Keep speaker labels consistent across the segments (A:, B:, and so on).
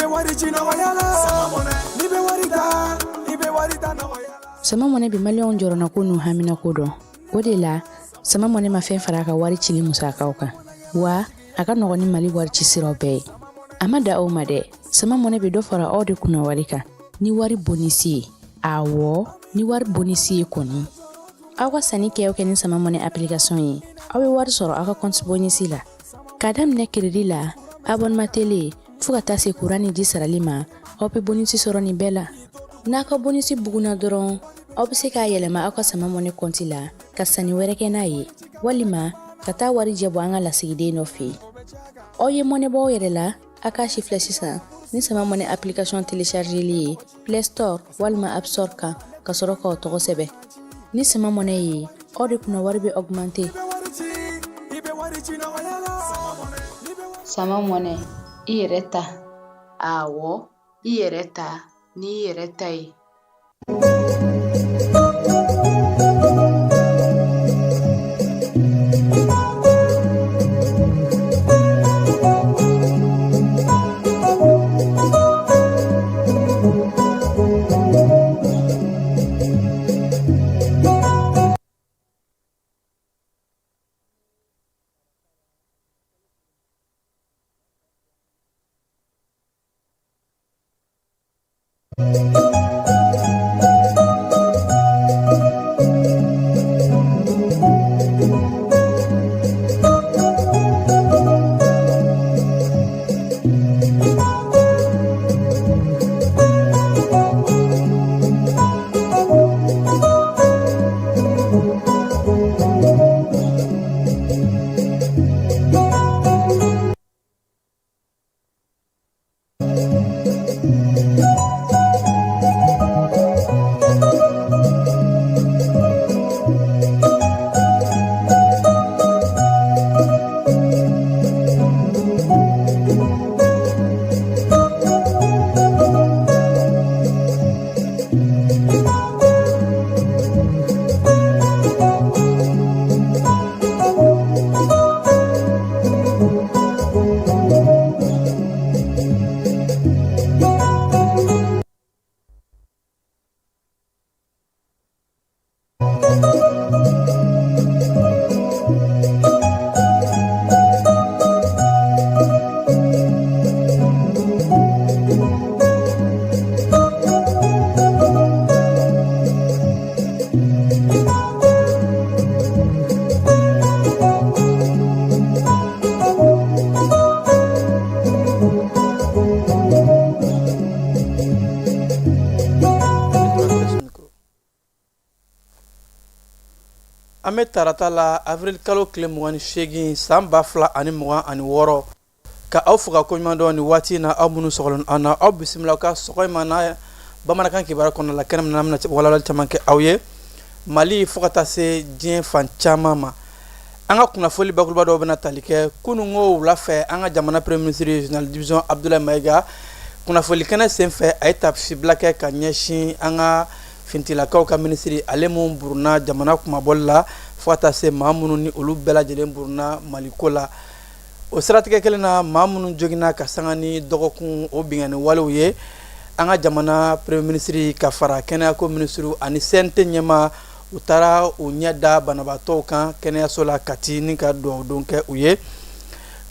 A: bɛ wari ci nɔgɔya la, n'i bɛ wari ta, i bɛ wari ta nɔgɔya la.
B: Sama Mɔnɛ bɛ maliyɛnw jɔrɔnako n'u haminako dɔn. O de la, Sama Mɔnɛ ma fɛn fara a ka wari cili musakaw kan, wa a ka nɔgɔn ni Mali wari ci siraw bɛɛ ye. A ma da o ma dɛ, Sama Mɔnɛ bɛ dɔ fara aw de kunna wari kan ni wari bonisi ye. Awɔ, ni wari bonisi ye kɔni, aw ka sanni kɛ o kɛ ni Sama Mɔnɛ application ye, aw bɛ wari sɔrɔ aw ka compte bonisi la. K'a daminɛ crédit la, abonnement télé, fo ka taa se kuran ni ji sarali ma, aw bɛ bonisi sɔrɔ nin bɛɛ la. N'a ka bonisi bugunna dɔrɔn, aw bɛ se k'a yɛlɛma aw ka Sama Mɔnɛ kɔnti la ka sanni wɛrɛ kɛ n'a ye, walima ka taa wari jɛ bɔ an ka lasigiden dɔ fɛ yen. Aw ye mɔnɛ bɔ aw yɛrɛ la, a k'a si filɛ sisan ni Sama Mɔnɛ application téléchargeli ye Play Store walima App Store kan, ka sɔrɔ k'aw tɔgɔ sɛbɛn. Ni Sama Mɔnɛ ye, aw de kunna wari bɛ augmenter.
C: Sama Mɔnɛ, i yɛrɛ ta. Awɔ, i yɛrɛ ta n'i yɛrɛ ta ye.
D: An bɛ tarata la, avril kalo tile 28, san 2026. Ka aw fo ka koɲuman dɔn nin waati in na. Aw minnu sɔgɔlen an na, aw bisimila ka sɔgɔma na bamanankan kibaruya kɔnɔ la. Kɛnɛ min na, an bɛna walawalali caman kɛ aw ye Mali fo ka taa se diɲɛ fan caman ma. An ka kunnafoli bakuruba dɔw bɛna tali kɛ: kununko wula fɛ, an ka jamana premier ministre général division Abdoulaye Maïga, kunnafoli kɛnɛ senfɛ, a ye taasibila kɛ ka ɲɛsin an ka finitigilakaw ka minisiri, ale mun buruna jamana kunmabɔli la, fo ka taa se maa minnu ni olu bɛɛ lajɛlen buruna Maliko la. O siratigɛ kelen na, maa minnu joginna ka sanga ni dɔgɔkun o binkanni walew ye, an ka jamana premier ministre ka fara kɛnɛyako minisiri ani CNT ɲɛmaa, u taara u ɲɛ da banabaatɔw kan kɛnɛyaso la Kati ni ka dugawudon kɛ u ye.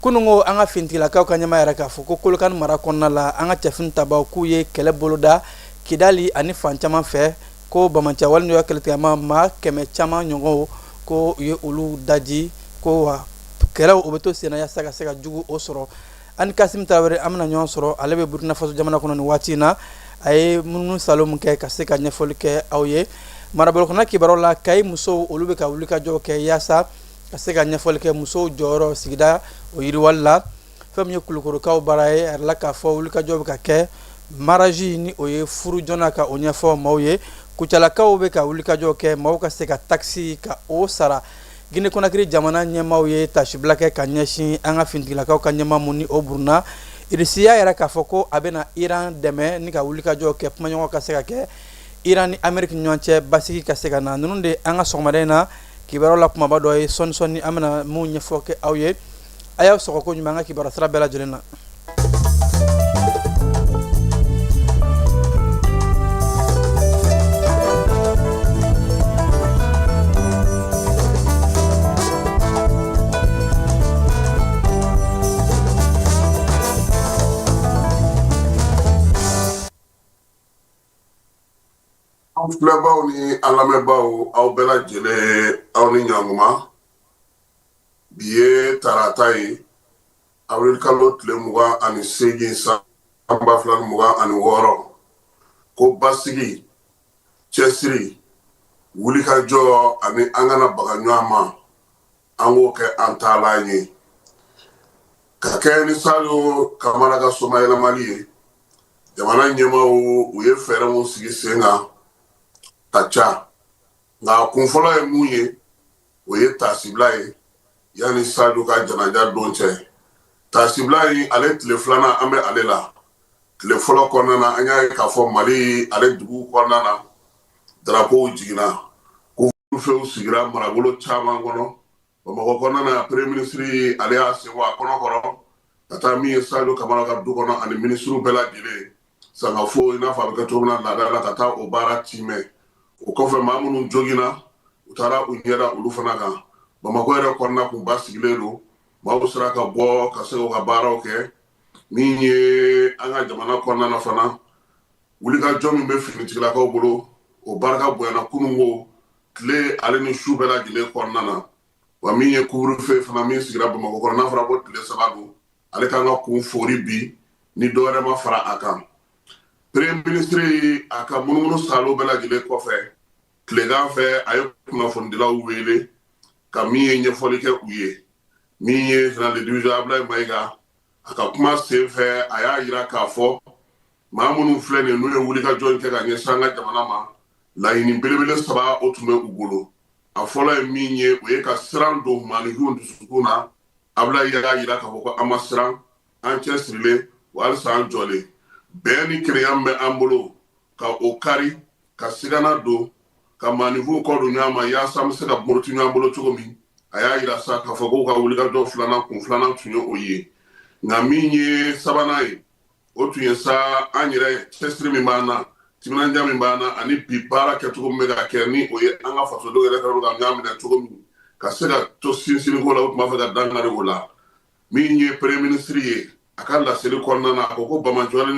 D: Kununko, an ka finitigilakaw ka ɲɛmaa yɛrɛ k'a fɔ ko Kolokani mara kɔnɔna la, an ka cɛfini tabaw k'u ye kɛlɛ boloda Kidali ani fan caman fɛ, ko banbaanciya wale n'u ka kɛlɛtigɛma maa 100 caman ɲɔgɔn, ko u ye olu daji, ko wa kɛlɛw o bɛ to senna yaasa ka se ka jugu o sɔrɔ. Ani Kasim Tarawele, an bɛna ɲɔgɔn sɔrɔ, ale bɛ Burkina Faso jamana kɔnɔ nin waati in na. A ye munumunu salo min kɛ ka se ka ɲɛfɔli kɛ aw ye. Marabolo kɔnɔ kibaruyaw la, Kayi musow, olu bɛ ka wulikajɔ kɛ yaasa ka se ka ɲɛfɔli kɛ musow jɔyɔrɔ sigida o yiriwali la. Fɛn min ye Kulukorokaw baara ye, a yɛrɛ la k'a fɔ wulikajɔ bɛ ka kɛ mariage ni o ye furu joona ka o ɲɛfɔ maaw ye. Kucalakaw bɛ ka wulikajɔ kɛ maaw ka se ka taxe ka o sara. Guinée Conakry jamana ɲɛmaaw ye tasibila kɛ ka ɲɛsin an ka finitigilakaw ka ɲɛmaa mun ni o buruna. Irisi y'a yɛrɛ k'a fɔ ko a bɛna Iran dɛmɛ ni ka wulikajɔ kɛ kumaɲɔgɔn ka se ka kɛ Iran ni Amérique ni ɲɔgɔn cɛ, basigi ka se ka na. Ninnu de an ka sɔgɔmada in na kibaruyaw la kumaba dɔ ye. Sɔɔni sɔɔni, an bɛna mun ɲɛfɔ kɛ aw ye. A y'aw sɔgɔ ko ɲuman an ka kibaruya sira bɛɛ lajɛlen na.
E: An filɛbaw ni an lamɛnbaaw, aw bɛɛ lajɛlen, aw ni ɲankuma. Bi ye tarata ye, avril kalo tile 28, san 2026. Ko basigi, cɛsiri, wulikajɔ ani an kana baga ɲɔgɔn ma, an k'o kɛ an taalan ye ka kɛ ni Sadio Kamara ka somayɛlɛmali ye. Jamana ɲɛmaaw, u ye fɛɛrɛ mun sigi sen kan ka ca, nka a kun fɔlɔ ye mun ye, o ye taasibila ye yanni Sadio ka janaja don cɛ. Taasibila in, ale tile filanan, an bɛ ale la. Tile fɔlɔ kɔnɔna na, an y'a ye k'a fɔ Mali ale dugu kɔnɔna na, darapow jiginna, couvre-feu sigira marabolo caman kɔnɔ. Bamakɔ kɔnɔna na, premier ministre, ale y'a sen bɔ a kɔnɔ kɔrɔ ka taa min ye Sadio Kamara ka du kɔnɔ ani minisiriw bɛɛ lajɛlen sangafo, i n'a fɔ a bɛ kɛ cogo min na laada la, ka taa o baara timɛ. O kɔfɛ, maa minnu joginna, u taara u ɲɛda olu fana kan. Bamakɔ yɛrɛ kɔnɔna kun basigilen don, maaw sera ka bɔ ka se k'u ka baaraw kɛ. Min ye an ka jamana kɔnɔna na fana, wulikajɔ min bɛ finitigilakaw bolo, o barika bonyana kununko tile ale ni su bɛɛ lajɛlen kɔnɔna na. Wa min ye couvre-feu fana min sigira Bamakɔ kɔnɔ, n'a fɔra ko tile 3 don, ale kan ka kun fori bi ni dɔ wɛrɛ ma fara a kan. Premier ministre, a ka munumunu salo bɛɛ lajɛlen kɔfɛ, tilegan fɛ, a ye kunnafonidilaw wele ka min ye ɲɛfɔli kɛ u ye. Min ye général de division Ablaye Mayiga, a ka kuma sen fɛ, a y'a yira k'a fɔ maa minnu filɛ nin ye, n'u ye wulikajɔ in kɛ ka ɲɛsin an ka jamana ma, laɲini belebele saba o tun bɛ u bolo. A fɔlɔ ye min ye, o ye ka siran don maaninfinw dusukun na. Ablaye y'a yira k'a fɔ ko an ma siran, an cɛsirilen wa halisa an jɔlen. Bɛn ni kelenya min bɛ an bolo, ka o kari, ka sigana don, ka maaninfinw kɔ don ɲɔgɔn ma, yaasa an bɛ se ka muruti ɲɔgɔn bolo cogo min. A y'a yira sa k'a fɔ k'u ka wulikajɔ filanan, kun filanan tun ye o ye. Nka min ye sabanan ye, o tun ye sa an yɛrɛ cɛsiri min b'an na, timinandiya min b'an na, ani bi baara kɛcogo min bɛ ka kɛ, ni o ye an ka fasodenw yɛrɛ kɛlen ka ɲɔgɔn minɛ cogo min, ka se ka to sinsinko la, u tun b'a fɛ ka dankari o la. Min ye premier ministre ye, a ka laseli kɔnɔna na, a ko ko banbaanciwale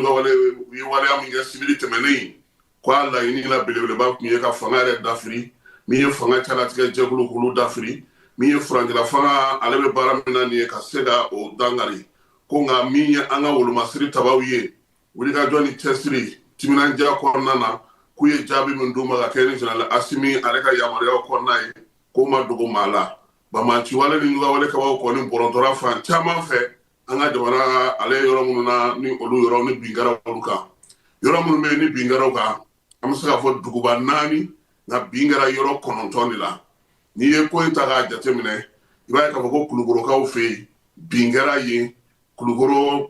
E: ye waleya min kɛ sibiri tɛmɛnen, ko a laɲini la belebeleba tun ye ka fanga yɛrɛ dafiri, min ye fanga calatigɛ jɛkulu k'olu dafiri, min ye furancɛla fanga, ale bɛ baara min na nin ye, ka se ka o dankari. Ko nka min ye an ka wolomasiri tabaw ye, wulikajɔ ni cɛsiri, timinandiya kɔnɔna na, k'u ye jaabi min d'u ma ka kɛ ni général Asimi ale ka yamaruyaw kɔnɔna ye, k'o ma dogo maa la. Banbaanciwale ni ɲugawale kabaw kɔni bɔrɔntɔra fan caman fɛ an ka jamana ale yɔrɔ minnu na, ni olu yɔrɔ ni bin kɛra olu kan. Yɔrɔ minnu bɛ yen ni bin kɛra o kan, an bɛ se k'a fɔ duguba naani, nka bin kɛra yɔrɔ 9 de la. N'i ye ko in ta k'a jateminɛ, i b'a ye k'a fɔ ko Kulukorokaw fɛ yen, bin kɛra yen. Kulukoro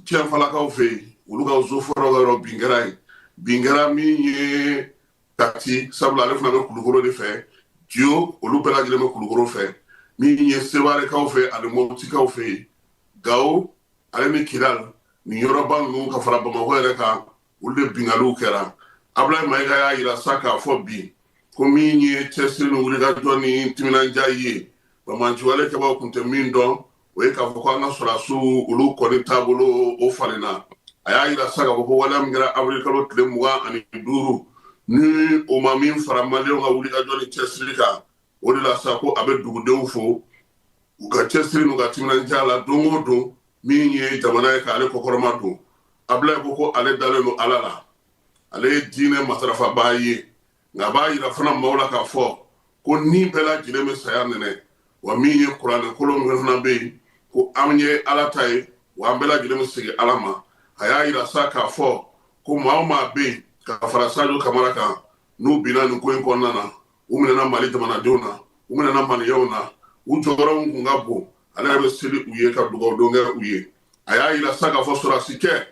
E: Tiɲɛfalakaw fɛ yen, olu ka zofɔrɔ ka yɔrɔ, bin kɛra yen. Bin kɛra min ye Kati, sabula ale fana bɛ Kulukoro de fɛ. Diyo, olu bɛɛ lajɛlen bɛ Kulukoro fɛ. Min ye Sewarekaw fɛ ani Moptikaw fɛ yen, Gawo ale ni Kidal, nin yɔrɔba ninnu ka fara Bamakɔ yɛrɛ kan, olu de binkaliw kɛra. Abulayi Mayiga y'a yira sa k'a fɔ bi ko min ye cɛsiri ni wulikajɔ ni timinandiya ye, banbaanciwale kɛbaaw tun tɛ min dɔn, o ye k'a fɔ ko an ka sɔrɔdasiw, olu kɔni taabolo o falenna. A y'a yira sa k'a fɔ ko waleya min kɛra avril kalo tile 25, ni o ma min fara maliyɛnw ka wulikajɔ ni cɛsiri kan, o de la sa ko a bɛ dugudenw fo u ka cɛsiri n'u ka timinandiya la don o don, min ye jamana ye k'ale kɔkɔrɔma don. Abulayi ko ko ale dalen don Ala la, ale ye diinɛ matarafabaa ye, nka a b'a yira fana maaw la k'a fɔ ko ni bɛɛ lajɛlen bɛ saya nɛnɛ. Wa min ye kuranɛ kolon min fana bɛ yen, ko an ye Ala ta ye, wa an bɛɛ lajɛlen bɛ segin Ala ma. A y'a yira sa k'a fɔ ko maa o maa bɛ yen ka fara Sadio Kamara kan, n'u binna nin ko in kɔnɔna na, u minɛna Mali jamanadenw na, u minɛna maliyɛnw na, u jɔyɔrɔ min kun ka bon, ale yɛrɛ bɛ seli u ye ka dugawu don kɛ u ye. A y'a yira sa k'a fɔ sɔrɔdasikɛ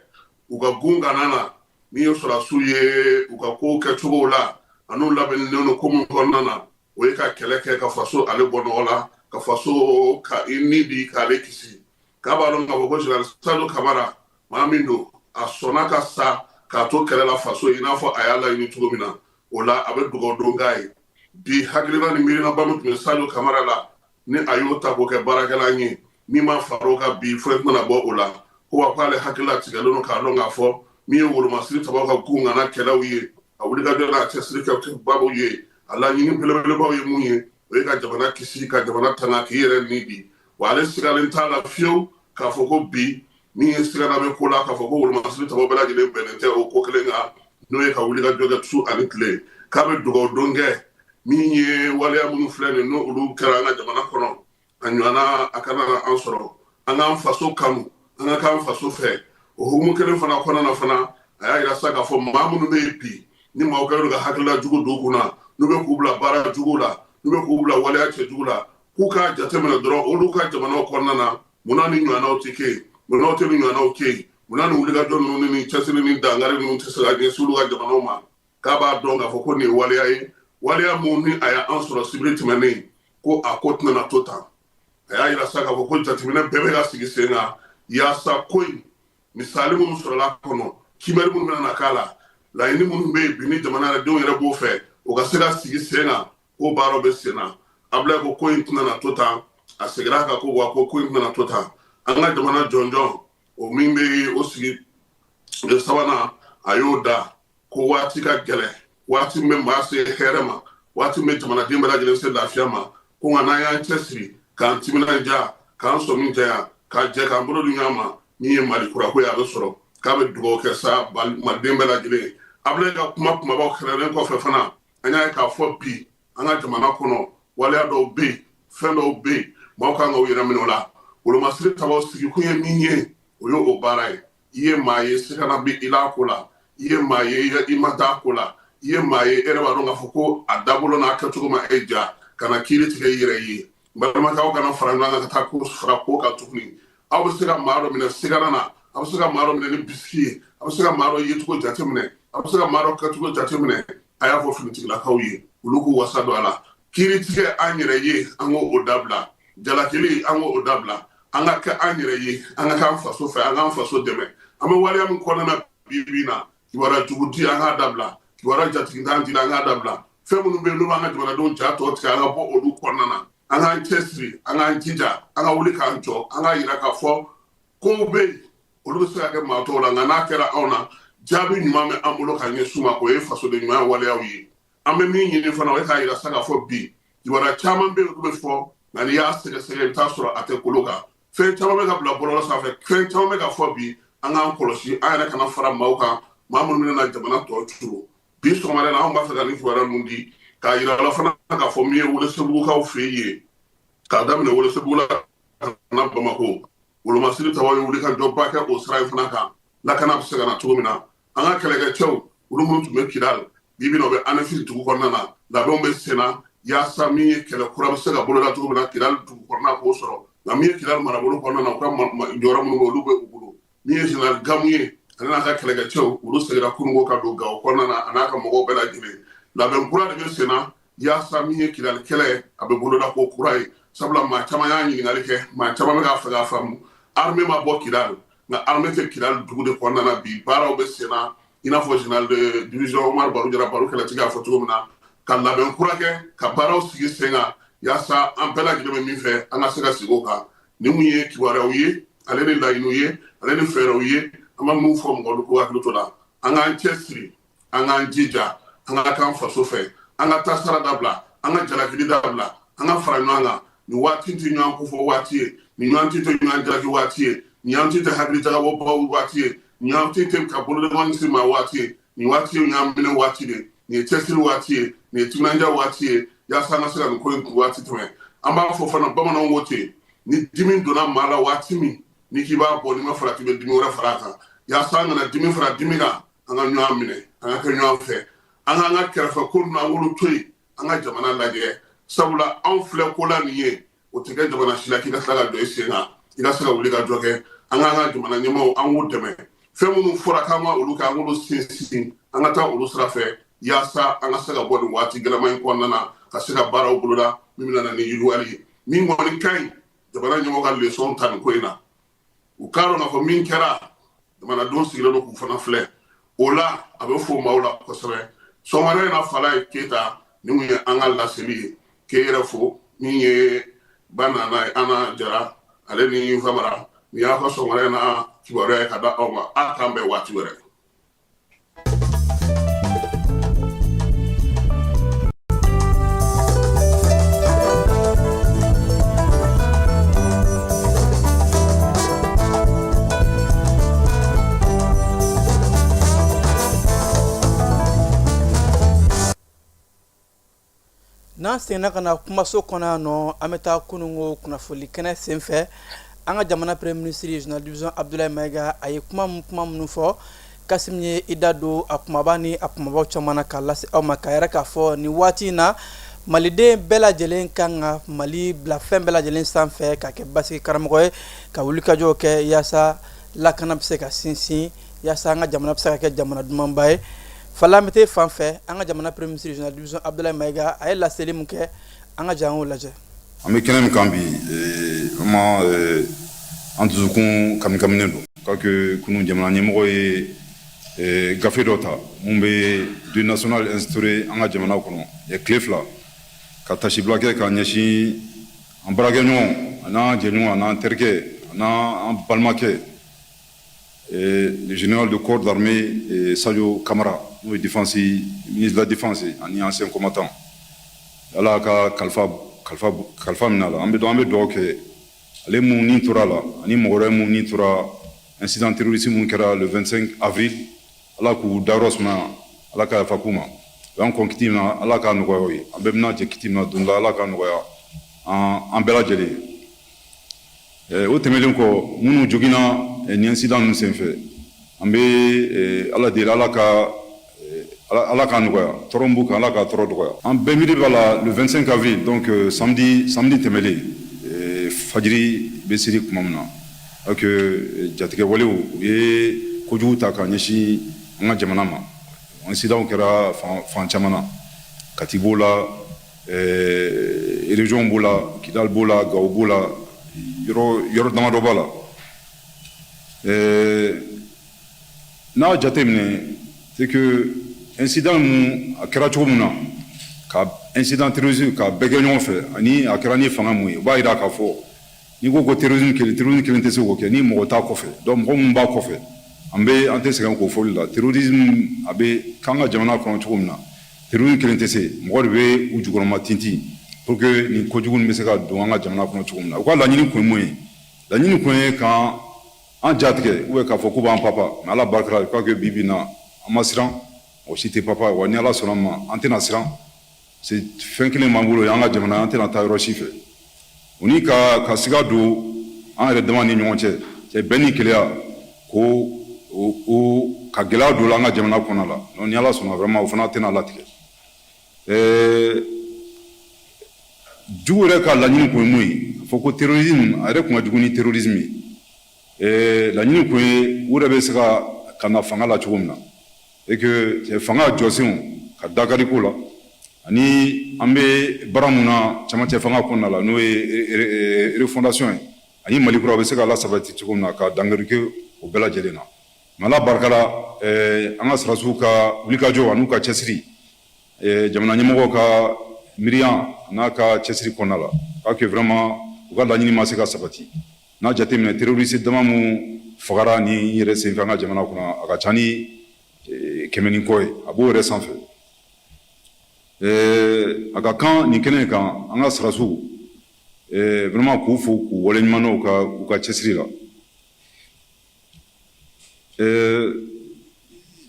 E: u ka gun kana na, min ye sɔrɔdasiw ye, u ka kow kɛcogow la an'u labɛnnen don ko min kɔnɔna na, o ye ka kɛlɛ kɛ ka faso ale bɔ nɔgɔ la, ka faso ka i ni di k'ale kisi. K'a b'a dɔn k'a fɔ ko général Sadio Kamara, maa min don, a sɔnna ka sa k'a to kɛlɛ la faso ye, i n'a fɔ a y'a laɲini cogo min na. O la, a bɛ dugawu don k'a ye bi. Hakilina ni miirinaba min tun bɛ Sadio Kamara la, ni a y'o ta k'o kɛ baarakɛla ye, min ma fara o kan bi, foyi tɛna bɔ o la. Ko wa k'ale hakili latigɛlen don k'a dɔn k'a fɔ min ye wolomasiri tabaw ka gun kana kɛlɛw ye. A wulikajɔ n'a cɛsiri kɛ babu ye, a laɲini belebelebaw ye mun ye, o ye ka jamana kisi, ka jamana tanga, k'i yɛrɛ ni di. Wa ale sigalen t'a la fiyewu k'a fɔ ko bi min ye sigana bɛ ko la, k'a fɔ ko wolomasiri tabaw bɛɛ lajɛlen bɛnnen tɛ o ko kelen kan, n'o ye ka wulikajɔ kɛ su ani tile. K'a bɛ dugawu don kɛ min ye, waleya minnu filɛ nin, n'o olu kɛra an ka jamana kɔnɔ, a ɲɔgɔnna a kana an sɔrɔ. An k'an faso kanu, an ka k'an faso fɛ. O hukumu kelen fana kɔnɔna na fana, a y'a yira sa k'a fɔ maa minnu bɛ yen bi, ni maaw kɛlen don ka hakilila jugu don u kunna, n'u bɛ k'u bila baara jugu la, n'u bɛ k'u bila waleya cɛjugu la, k'u k'a jateminɛ dɔrɔn olu ka jamanaw kɔnɔna na, munna ni ɲɔgɔnnaw tɛ kɛ yen, munna tɛ ni ɲɔgɔnnaw kɛ yen, munna ni wulikajɔ ninnu ni cɛsiri ni dankari ninnu tɛ se ka ɲɛsin olu ka jamanaw ma. K'a b'a dɔn k'a fɔ ko nin ye waleya ye, waleya mun ni a y'an sɔrɔ sibiri tɛmɛnen, ko a ko tɛna to tan. A y'a yira sa k'a fɔ ko jateminɛ bɛɛ bɛ ka sigi sen kan yaasa ko in misali minnu sɔrɔla a kɔnɔ, kiimɛli minnu bɛna na k'a la, laɲini minnu bɛ yen bi ni jamana yɛrɛ denw yɛrɛ b'o fɛ, o ka se ka sigi sen kan, ko baaraw bɛ sen na. Abulayi ko ko in tɛna na to tan. A seginna a kan ko wa ko in tɛna na to tan. An ka jamana jɔnjɔn o min bɛ o sigi sabanan, a y'o da ko waati ka gɛlɛn, waati min bɛ maa se hɛrɛ ma, waati min bɛ jamanaden bɛɛ lajɛlen se lafiya ma, ko nka n'an y'an cɛsiri, k'an timinanja, k'an sɔmi janya, k'a jɛ k'an bolo di ɲɔgɔn ma, min ye Mali kurako ye, a bɛ sɔrɔ. K'a bɛ dugawu kɛ sa maliden bɛɛ lajɛlen ye. Abulayi ka kuma kumabaw kɛrɛnnen kɔfɛ fana, an y'a ye k'a fɔ bi an ka jamana kɔnɔ, waleya dɔw bɛ yen, fɛn dɔw bɛ yen, maaw kan ka u yɛrɛ minɛ o la. Wolomasiri tabaw sigikun ye min ye, o ye o baara ye. I ye maa ye, sigana bɛ i la ko la, i ye maa ye, i ma da ko la, i ye maa ye, e yɛrɛ b'a dɔn k'a fɔ ko a dabolo n'a kɛcogo ma e ja, kana kiiri tigɛ i yɛrɛ ye. N balimakɛ, aw kana fara ɲɔgɔn kan ka taa ko fara ko kan tuguni. Aw bɛ se ka maa dɔ minɛ sigana na, aw bɛ se ka maa dɔ minɛ ni bisiki ye, aw bɛ se ka maa dɔ yecogo jateminɛ, aw bɛ se ka maa dɔ kɛcogo jateminɛ. A y'a fɔ finitigilakaw ye, olu k'u wasa don a la. Kiiri tigɛ an yɛrɛ ye, an k'o dabila. Jalakili, an k'o dabila. An ka kɛ an yɛrɛ ye, an ka k'an faso fɛ, an k'an faso dɛmɛ. An bɛ waleya min kɔnɔna na bi bi in na, kibaruya jugu di, an k'a dabila. Kibaruya jatigintan di, an k'a dabila. Fɛn minnu bɛ yen n'u b'an ka jamanadenw ja tɔ tigɛ, an ka bɔ olu kɔnɔna na. An k'an cɛsiri, an k'an jija, an ka wuli k'an jɔ, an k'a yira k'a fɔ kow bɛ yen, olu bɛ se ka kɛ maa tɔw la, nka n'a kɛra anw na, jaabi ɲuman bɛ an bolo ka ɲɛsin u ma, o ye fasoden ɲuman waleyaw ye. An bɛ min ɲini fana, o ye k'a yira sa k'a fɔ bi kibaruya caman bɛ yen, olu bɛ fɔ, nka n'i y'a sɛgɛsɛgɛ, i bɛ taa sɔrɔ a tɛ kolo kan. Fɛn caman bɛ ka bila bɔlɔlɔ sanfɛ, fɛn caman bɛ ka fɔ bi. An k'an kɔlɔsi, an yɛrɛ kana fara maaw kan, maa minnu bɛna jamana tɔ curu. Bi sɔgɔmada na, anw b'a fɛ ka nin kibaruya ninnu di, k'a yira la fana k'a fɔ min ye Welesebugukaw fɛ yen, k'a daminɛ Welesebugu la ka na Bamakɔ, wolomasiri tabaw ye wulikajɔba kɛ o sira in fana kan, lakana bɛ se ka na cogo min na. An ka kɛlɛkɛcɛw, olu minnu tun bɛ Kidal, bi bi in na, u bɛ Anefisi dugu kɔnɔna na. Labɛnw bɛ sen na yaasa min ye kɛlɛ kura bɛ se ka boloda cogo min na Kidal dugu kɔnɔna k'o sɔrɔ. Nka min ye Kidal marabolo kɔnɔna na, u ka jɔyɔrɔ minnu bɛ, olu bɛ u bolo. Min ye général Gamu ye, ale n'a ka kɛlɛkɛcɛw, olu seginna kununko ka don Gawo kɔnɔna na, a n'a ka mɔgɔw bɛɛ lajɛlen. Labɛn kura de bɛ sen na yaasa min ye Kidali kɛlɛ, a bɛ boloda ko kura ye. Sabula maa caman y'a ɲininkali kɛ, maa caman bɛ k'a fɛ k'a faamu, armée ma bɔ Kidal, nka armée tɛ Kidal dugu de kɔnɔna na bi. Baaraw bɛ sen na, i n'a fɔ général de division Omar Baru Jara Baru kɛlɛtigi y'a fɔ cogo min na, ka labɛn kura kɛ, ka baaraw sigi sen kan yaasa an bɛɛ lajɛlen bɛ min fɛ, an ka se ka sigi o kan. Ni mun ye kibaruyaw ye, ale ni laɲiniw ye, ale ni fɛɛrɛw ye, an bɛ mun fɔ mɔgɔw k'u hakili to la. An k'an cɛsiri, an k'an jija, an ka k'an faso fɛ, an ka tasara dabila, an ka jalakili dabila, an ka fara ɲɔgɔn kan. Nin waati tɛ ɲɔgɔn kofɔ waati ye, nin waati tɛ ɲɔgɔn jalaki waati ye, nin waati tɛ hakili jagabɔbaw waati ye, nin waati tɛ ka bolodengoya siri maa waati ye. Nin waati ye ɲɔgɔn minɛ waati de, nin ye cɛsiri waati ye, nin ye timinandiya waati ye, yaasa an ka se ka nin ko in waati tɛmɛ. An b'a fɔ fana, bamananw ko ten, ni dimi donna maa la waati min, n'i k'i b'a bɔ, n'i ma farati, bɛ dimi wɛrɛ fara a kan. Yaasa an kana dimi fara dimi kan, an ka ɲɔgɔn minɛ, an ka kɛ ɲɔgɔn fɛ, an k'an ka kɛrɛfɛ ko ninnu, an k'olu to yen, an ka jamana lajɛ. Sabula anw filɛ ko la nin ye, o tɛ kɛ jamana si la k'i ka tila ka jɔ i sen kan, i ka se ka wuli ka jɔ kɛ. An k'an ka jamana ɲɛmaaw, an k'u dɛmɛ. Fɛn minnu fɔra k'an ka olu kɛ, an k'olu sinsin, an ka taa olu sira fɛ, yaasa an ka se ka bɔ nin waati gɛlɛman in kɔnɔna na, ka se ka baaraw boloda min bɛna na ni yiriwali ye. Min kɔni ka ɲi, jamana ɲɛmɔgɔ ka leçon ta nin ko in na. U k'a dɔn k'a fɔ min kɛra, jamanadenw sigilen don k'u fana filɛ o la. A bɛ fo maaw la kosɛbɛ sɔgɔmada in na. Falaye Keyita, nin kun ye an ka laseli ye. K'e yɛrɛ fo, min ye ba nana ye, Ana Jara, ale ni Famara. Nin y'a ka sɔgɔmada in na kibaruya ye ka da aw ma. A k'an bɛn waati wɛrɛ.
D: N'an seginna ka na kumaso kɔnɔ yan nɔ, an bɛ taa kununko kunnafoni kɛnɛ senfɛ. An ka jamana premier ministre général de division Abdoulaye Maïga, a ye kuma minnu fɔ, Kasim ye i da don a kumaba ni a kumabaw caman na k'a lase aw ma, k'a yɛrɛ k'a fɔ nin waati in na, maliden bɛɛ lajɛlen kan ka Mali bila fɛn bɛɛ lajɛlen sanfɛ, ka kɛ basigi karamɔgɔ ye, ka wulikajɔw kɛ yaasa lakana bɛ se ka sinsin, yaasa an ka jamana bɛ se ka kɛ jamana dumanba ye. Fala, an bɛ taa fan fɛ. An ka jamana premier ministre général de division Abdoulaye Maïga, a ye laseli min kɛ, an ka jɛ an k'o lajɛ.
F: An bɛ kɛnɛ min kan bi, vraiment, an dusukun kamikaminen don k'a que kunun jamana ɲɛmɔgɔ ye gafe dɔ ta mun bɛ deuil national instauré an ka jamana kɔnɔ ye tile 2, ka tasibila kɛ ka ɲɛsin an baarakɛɲɔgɔn, a n'an jɛɲɔgɔn, a n'an terikɛ, a n'an balimakɛ, le général de corps d'armée Sadio Camara, n'o ye défense, ministre de la défense ani ancien combattant. Ala ka kalifa kalifa kalifa minɛ a la. An bɛ dugawu kɛ ale mun ni tora la, ani mɔgɔ wɛrɛ mun ni tora incident terroriste mun kɛra le 25 avril. Ala k'u dayɔrɔ sumaya, Ala ka yafa k'u ma. U y'an kɔn kiti min na, Ala k'a nɔgɔya o ye. An bɛɛ bɛna jɛ kiti min na don dɔ la, Ala k'a nɔgɔya an bɛɛ lajɛlen ye. O tɛmɛnen kɔ, minnu joginna nin incident ninnu senfɛ, an bɛ Ala deli, Ala k'a nɔgɔya. Tɔɔrɔ min b'u kan, Ala k'a tɔɔrɔ dɔgɔya. An bɛɛ miiri b'a la le 25 avril, donc samedi tɛmɛlen, fajiri bɛ seli tuma min na, donc jatigɛwalew u ye kojugu ta ka ɲɛsin an ka jamana ma. Incident kɛra fan caman na. Kati b'o la, région b'o la, Kidal b'o la, Gao b'o la, yɔrɔ yɔrɔ damadɔ b'a la. N'a jateminɛ, c'est que incident mun a kɛra cogo min na, ka incident terroriste ka bɛɛ kɛ ɲɔgɔn fɛ, ani a kɛra ni fanga mun ye, o b'a yira k'a fɔ n'i ko ko terrorisme kelen, terrorisme kelen tɛ se k'o kɛ ni mɔgɔ t'a kɔfɛ. Donc mɔgɔ minnu b'a kɔfɛ, an tɛ sɛgɛn k'o fɔli la. Terrorisme a bɛ k'an ka jamana kɔnɔ cogo min na, terrorisme kelen tɛ se, mɔgɔ de bɛ u jukɔrɔma tintin pour que nin kojugu nin bɛ se ka don an ka jamana kɔnɔ cogo min na. U ka laɲini kun ye mun ye? Laɲini kun ye k'an an ja tigɛ ou bien k'a fɔ k'u b'an papa. Mais Ala barika la, je crois que bi bi in na, an ma siran, mɔgɔ si tɛ papa wa. Ni Ala sɔnna ma, an tɛna siran. C'est fɛn kelen b'an bolo, an ka jamana, an tɛna taa yɔrɔ si fɛ. O ni ka siga don an yɛrɛ dama ni ɲɔgɔn cɛ, cɛ bɛn ni keleya ko o ka gɛlɛya don an ka jamana kɔnɔ la. Donc ni Ala sɔnna, vraiment, o fana tɛna latigɛ. Jugu yɛrɛ ka laɲini kun ye mun ye? A fɔ ko terrorisme, a yɛrɛ kun ka jugu ni terrorisme ye. Laɲini kun ye u yɛrɛ bɛ se ka na fanga la cogo min na, et que fanga jɔsenw ka dakari ko la, ani an bɛ baara mun na camancɛ fanga kɔnɔna la, n'o ye refondation ye, ani Mali kura bɛ se ka lasabati cogo min na, ka dankari kɛ o bɛɛ lajɛlen na. Mais Ala barika la, an ka sɔrɔdasiw ka wulikajɔ an'u ka cɛsiri, jamana ɲɛmɔgɔw ka miiriya n'a ka cɛsiri kɔnɔna la, k'a que vraiment u ka laɲini ma se ka sabati. N'a jateminɛ, terroriste dama mun fagara ni yɛrɛ senfɛ an ka jamana kɔnɔ, a ka ca ni 100 ni kɔ ye, a b'o yɛrɛ sanfɛ. A ka kan nin kɛnɛ kan, an ka sɔrɔdasiw vraiment, k'u fo k'u waleɲuman dɔn u ka cɛsiri la.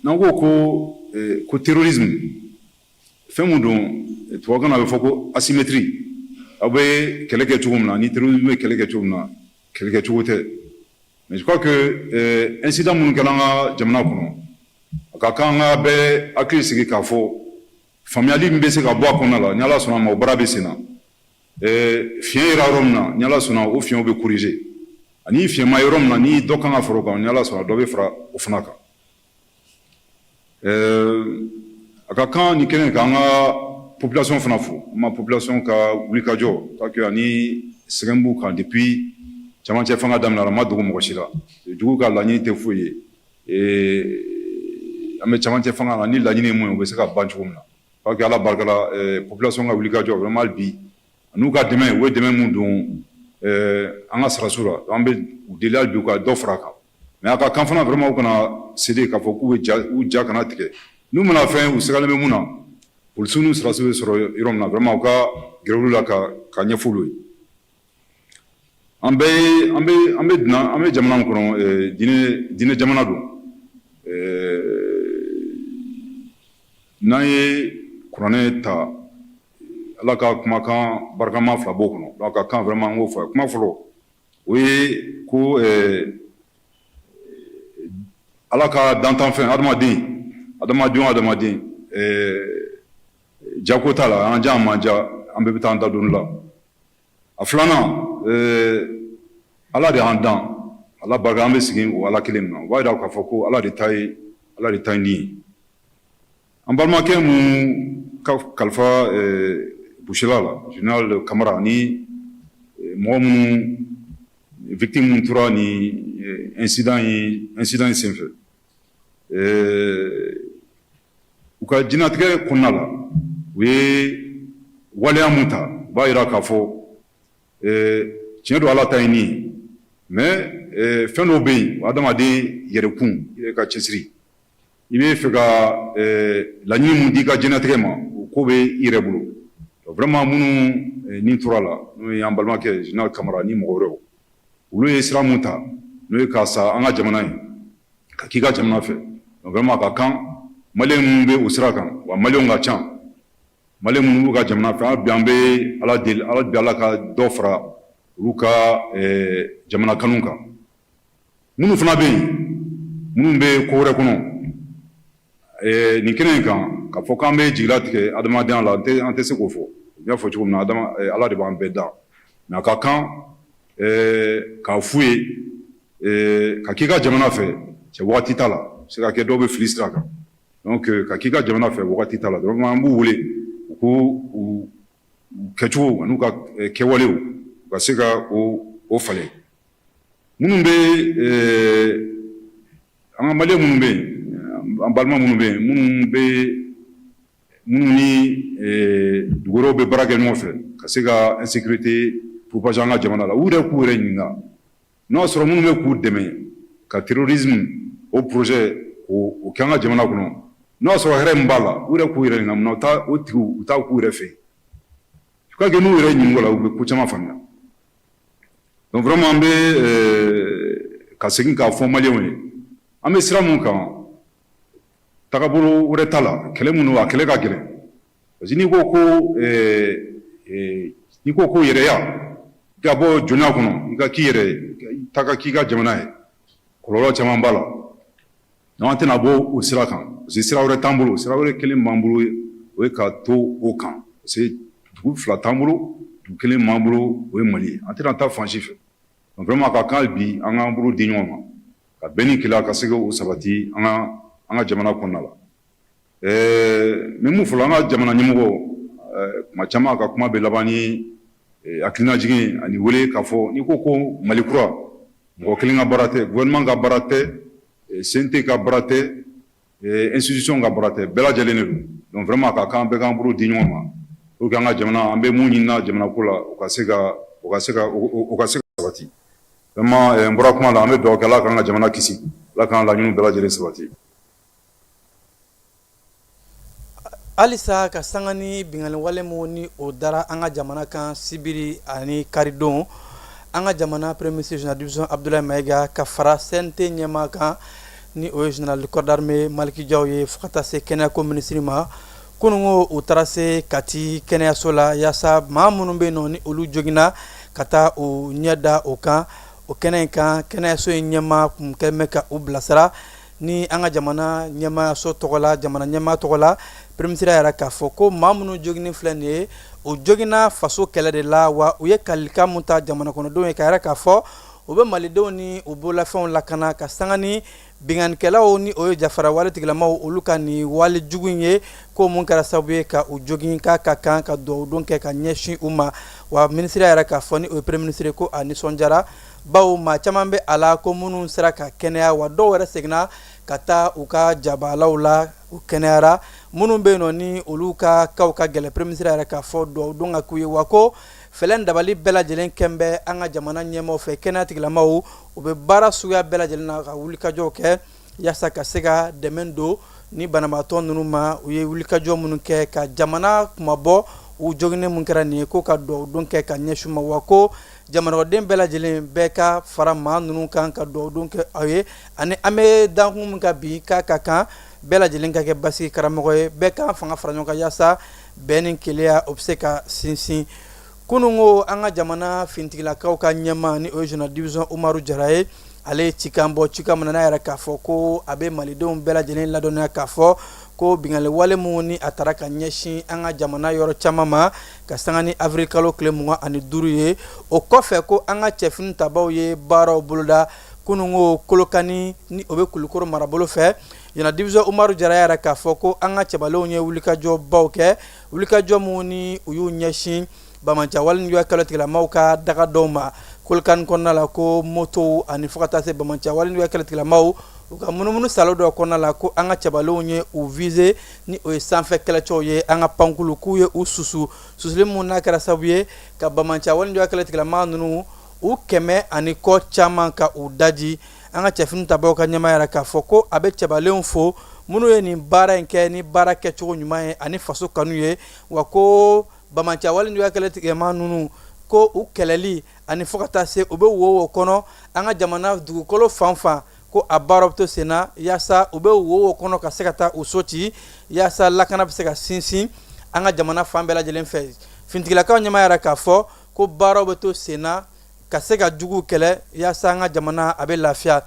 F: N'an ko terrorisme, fɛn mun don, tubabukan na a bɛ fɔ ko asymétrie. Aw bɛ kɛlɛ kɛ cogo min na, ni terrorisme bɛ kɛlɛ kɛ cogo min na, kɛlɛ kɛcogo tɛ. Mais je crois que incident minnu kɛra an ka jamana kɔnɔ, a ka kan an ka bɛɛ hakili sigi k'a fɔ faamuyali min bɛ se ka bɔ a kɔnɔna la. Ni Ala sɔnna a ma, o baara bɛ sen na. Fiɲɛ yera yɔrɔ min na, ni Ala sɔnna, o fiɲɛw bɛ corriger, ani fiɲɛ ma yɔrɔ min na, ni dɔ kan ka fara o kan, ni Ala sɔnna, dɔ bɛ fara o fana kan. A ka kan nin kɛnɛ kan, an ka population fana fo. An ma population ka wulikajɔ parce que ani sɛgɛn b'u kan depuis camancɛ fanga daminɛ, a ma dogo mɔgɔ si la. Jugu ka laɲini tɛ foyi ye, an bɛ camancɛ fanga la, ni laɲini ye mun ye, u bɛ se ka ban cogo min na. Parce que Ala barika la, population ka wulikajɔ vraiment bi, n'u ka dɛmɛ, u ye dɛmɛ mun don an ka sɔrɔdasiw la, an bɛ u deli hali bi u ka dɔ fara a kan. Mais a ka kan fana vraiment, u kana céder k'a fɔ k'u bɛ ja, u ja kana tigɛ. N'u mana fɛn, u sigalen bɛ mun na, polisiw n'u sɔrɔdasiw bɛ sɔrɔ yɔrɔ min na, vraiment, u ka gɛrɛ olu la ka ɲɛfɔ olu ye. An bɛɛ an bɛ dunan, an bɛ jamana min kɔnɔ, diinɛ jamana don. N'an ye kuranɛ ta, Ala ka kumakan barikama fila b'o kɔnɔ. Donc a ka kan vraiment an k'o fɔ. Kuma fɔlɔ, o ye ko Ala ka dantanfɛn adamaden, adamaden o adamaden, jako t'a la, an diya an man diya, an bɛɛ bɛ taa an da don la. A filanan, Ala de y'an dan, Ala barika an bɛ sigi o Ala kelen min na, o b'a jira k'a fɔ ko Ala de ta ye, Ala de ta ye nin ye. An balimakɛ minnu ka kalifa busila la, général Kamara, ani mɔgɔ minnu victime minnu tora ni incident in senfɛ, u ka diɲɛnatigɛ kɔnɔna la, u ye waleya mun ta, u b'a jira k'a fɔ tiɲɛ don, Ala ta ye nin ye, mais fɛn dɔw bɛ yen, adamaden yɛrɛkun, i yɛrɛ ka cɛsiri, i bɛ fɛ ka laɲini mun di i ka diɲɛnatigɛ ma, o ko bɛ i yɛrɛ bolo. Vraiment, minnu nin tora la, n'o ye an balimakɛ général Kamara ni mɔgɔ wɛrɛw, olu ye sira mun ta, n'o ye ka sa an ka jamana ye, ka k'i ka jamana fɛ, vraiment, a ka kan maliyɛn minnu bɛ o sira kan, wa maliyɛnw ka ca, maliyɛn minnu b'u ka jamana fɛ, hali bi an bɛ Ala deli, hali bi Ala ka dɔ fara olu ka jamana kanu kan. Minnu fana bɛ yen, minnu bɛ ko wɛrɛ kɔnɔ nin kɛnɛ in kan, k'a fɔ k'an bɛ jigilatigɛ adamadenya la, an tɛ se k'o fɔ. N y'a fɔ cogo min na, Ala de b'an bɛɛ da, mais a ka kan k'a f'u ye, ka k'i ka jamana fɛ, cɛ waati t'a la, se ka kɛ dɔw bɛ fili sira kan. Donc ka k'i ka jamana fɛ, wagati t'a la. Donc an b'u wele u k'u u kɛcogo an'u ka kɛwalew, u ka se ka o falen. Minnu bɛ, an ka maliyɛn minnu bɛ yen, an balima minnu bɛ yen, minnu ni dugu wɛrɛw bɛ baara kɛ ɲɔgɔn fɛ ka se ka insécurité propager an ka jamana la, u yɛrɛ k'u yɛrɛ ɲininka n'o y'a sɔrɔ minnu bɛ k'u dɛmɛ ka terrorisme o projet o kɛ an ka jamana kɔnɔ, n'o y'a sɔrɔ hɛrɛ min b'a la, u yɛrɛ k'u yɛrɛ ɲininka munna u t'a o tigiw u t'a k'u yɛrɛ fɛ yen. Je crois que n'u yɛrɛ ɲininka o la, u bɛ ko caman faamuya. Donc vraiment, an bɛ ka segin k'a fɔ maliyɛnw ye, an bɛ sira mun kan, tagabolo wɛrɛ t'a la. Kɛlɛ mun don, a kɛlɛ ka gɛlɛn, parce que n'i ko yɛrɛya, i ka bɔ jɔnya kɔnɔ, i ka k'i yɛrɛ ye, i ta ka k'i ka jamana ye, kɔlɔlɔ caman b'a la. Donc an tɛna bɔ o sira kan, parce que sira wɛrɛ t'an bolo. Sira wɛrɛ kelen b'an bolo, o ye ka to o kan, parce que dugu fila t'an bolo, dugu kelen b'an bolo, o ye Mali ye. An tɛna taa fan si fɛ. Donc vraiment, a ka kan bi an k'an bolo di ɲɔgɔn ma ka bɛn ni kelenya ka se k'o sabati an ka jamana kɔnɔna la. N bɛ mun fɔlɔ, an ka jamana ɲɛmɔgɔ, kuma caman a ka kuma bɛ laban ni hakilinajigin ani wele k'a fɔ n'i ko ko Mali kura, mɔgɔ kelen ka baara tɛ, gouvernement ka baara tɛ, CNT ka baara tɛ, institution ka baara tɛ, bɛɛ lajɛlen de don. Donc vraiment, a ka kan bɛɛ k'an bolo di ɲɔgɔn ma pour que an ka jamana, an bɛ mun ɲini jamana ko la, o ka se ka sabati. Vraiment, n bɔra kuma la, an bɛ dugawu kɛ, Ala k'an ka jamana kisi, Ala k'an laɲiniw bɛɛ lajɛlen sabati.
D: Halisa ka sanga ni binkanni wale min ni o dara an ka jamana kan sibiri ani karidon, an ka jamana premier ministre général division Abdoulaye Maïga ka fara CNT ɲɛmaa kan, ni o ye général corps d'armée Malick Diaw ye, fo ka taa se kɛnɛyako minisiri ma, kununko u taara se Kati kɛnɛyaso la yaasa maa minnu bɛ yen nɔ ni olu joginna, ka taa o ɲɛ da o kan. O kɛnɛ in kan, kɛnɛyaso in ɲɛmaa kun kɛlen bɛ ka u bilasira ni an ka jamana ɲɛmaayaso tɔgɔ la, jamana ɲɛmaa tɔgɔ la. Premier ministre yɛrɛ k'a fɔ ko maa minnu joginnen filɛ nin ye, o joginna faso kɛlɛ de la, wa u ye kalikan mun ta jamana kɔnɔdenw ye, ka yɛrɛ k'a fɔ u bɛ malidenw ni u bololafɛnw lakana, ka sanga ni binkannikɛlaw ni o ye jafara wale tigilamaw, olu ka nin wale jugu in ye, ko mun kɛra sababu ye ka u jogin, k'a ka kan ka dugawu don kɛ ka ɲɛsin u ma. Wa minisiri yɛrɛ k'a fɔ, ni o ye premier ministre, ko a nisɔndiyara, bawo maa caman bɛ a la ko minnu sera ka kɛnɛya, wa dɔw yɛrɛ seginna ka taa u ka jabalaw la, u kɛnɛyara. Minnu bɛ yen nɔ ni olu ka kaw ka gɛlɛn, premier ministre yɛrɛ k'a fɔ dugawu don ka k'u ye, wa ko fɛlɛ dabali bɛɛ lajɛlen kɛn bɛ an ka jamana ɲɛmaaw fɛ, kɛnɛya tigilamaw, u bɛ baara suguya bɛɛ lajɛlen na ka wulikajɔw kɛ yaasa ka se ka dɛmɛ don ni banabaatɔ ninnu ma. U ye wulikajɔ minnu kɛ ka jamana kumabɔ u joginnen mun kɛra nin ye, ko ka dugawu don kɛ ka ɲɛsin ma, wa ko Jamanaden bɛɛ lajɛlen bɛɛ ka fara maa ninnu kan ka dugawudon kɛ aw ye, ani an bɛ dankun min kan bi, k'a ka kan bɛɛ lajɛlen ka kɛ basigi karamɔgɔ ye, bɛɛ k'an fanga fara ɲɔgɔn kan yaasa bɛn ni kelenya o bɛ se ka sinsin. Kunun ko an ka jamana finitigilakaw ka ɲɛmaa, ni o ye général division Umaru Jara ye, ale ye cikan bɔ, cikan min n'a yɛrɛ k'a fɔ ko a bɛ malidenw bɛɛ lajɛlen ladɔnniya k'a fɔ ko binkanni wale minnu ni a taara ka ɲɛsin an ka jamana yɔrɔ caman ma ka sanga ni avril kalo tile 25 ye, o kɔfɛ ko an ka cɛfini tabaw ye baaraw boloda kunun ko Kolokani, ni o bɛ Kulukoro marabolo fɛ. Général division Umaru Jara yɛrɛ k'a fɔ ko an ka cɛbalenw ye wulikajɔbaw kɛ, wulikajɔ minnu ni u y'u ɲɛsin banbaanci wale ni kɛlɛtigilamaw ka daga dɔw ma Kolokani kɔnɔna la, ko motow ani fo ka taa se banbaanci wale ni kɛlɛtigilamaw u ka munumunu salo dɔ kɔnɔna la, ko an ka cɛbalenw ye u viser, ni o ye sanfɛ kɛlɛcɛw ye, an ka pankulu, k'u ye u susu susuli minnu n'a kɛra sababu ye ka banbaanci wale ni kɛlɛtigilama ninnu u kɛmɛ ani kɔ caman ka u daji. An ka cɛfini tabaw ka ɲɛmaa yɛrɛ k'a fɔ ko a bɛ cɛbalenw fo minnu ye nin baara in kɛ ni baara kɛcogo ɲuman ye ani faso kanu ye, wa ko banbaanci wale ni kɛlɛtigɛma ninnu ko u kɛlɛli ani fo ka taa se u bɛ wo wo kɔnɔ an ka jamana dugukolo fan fan, ko a baara bɛ to senna yaasa u bɛ wo wo kɔnɔ ka se ka taa u so ci, yaasa lakana bɛ se ka sinsin an ka jamana fan bɛɛ lajɛlen fɛ. Finitigilakaw ɲɛmaa yɛrɛ k'a fɔ ko baaraw bɛ to senna ka se ka juguw kɛlɛ yaasa an ka jamana a bɛ lafiya.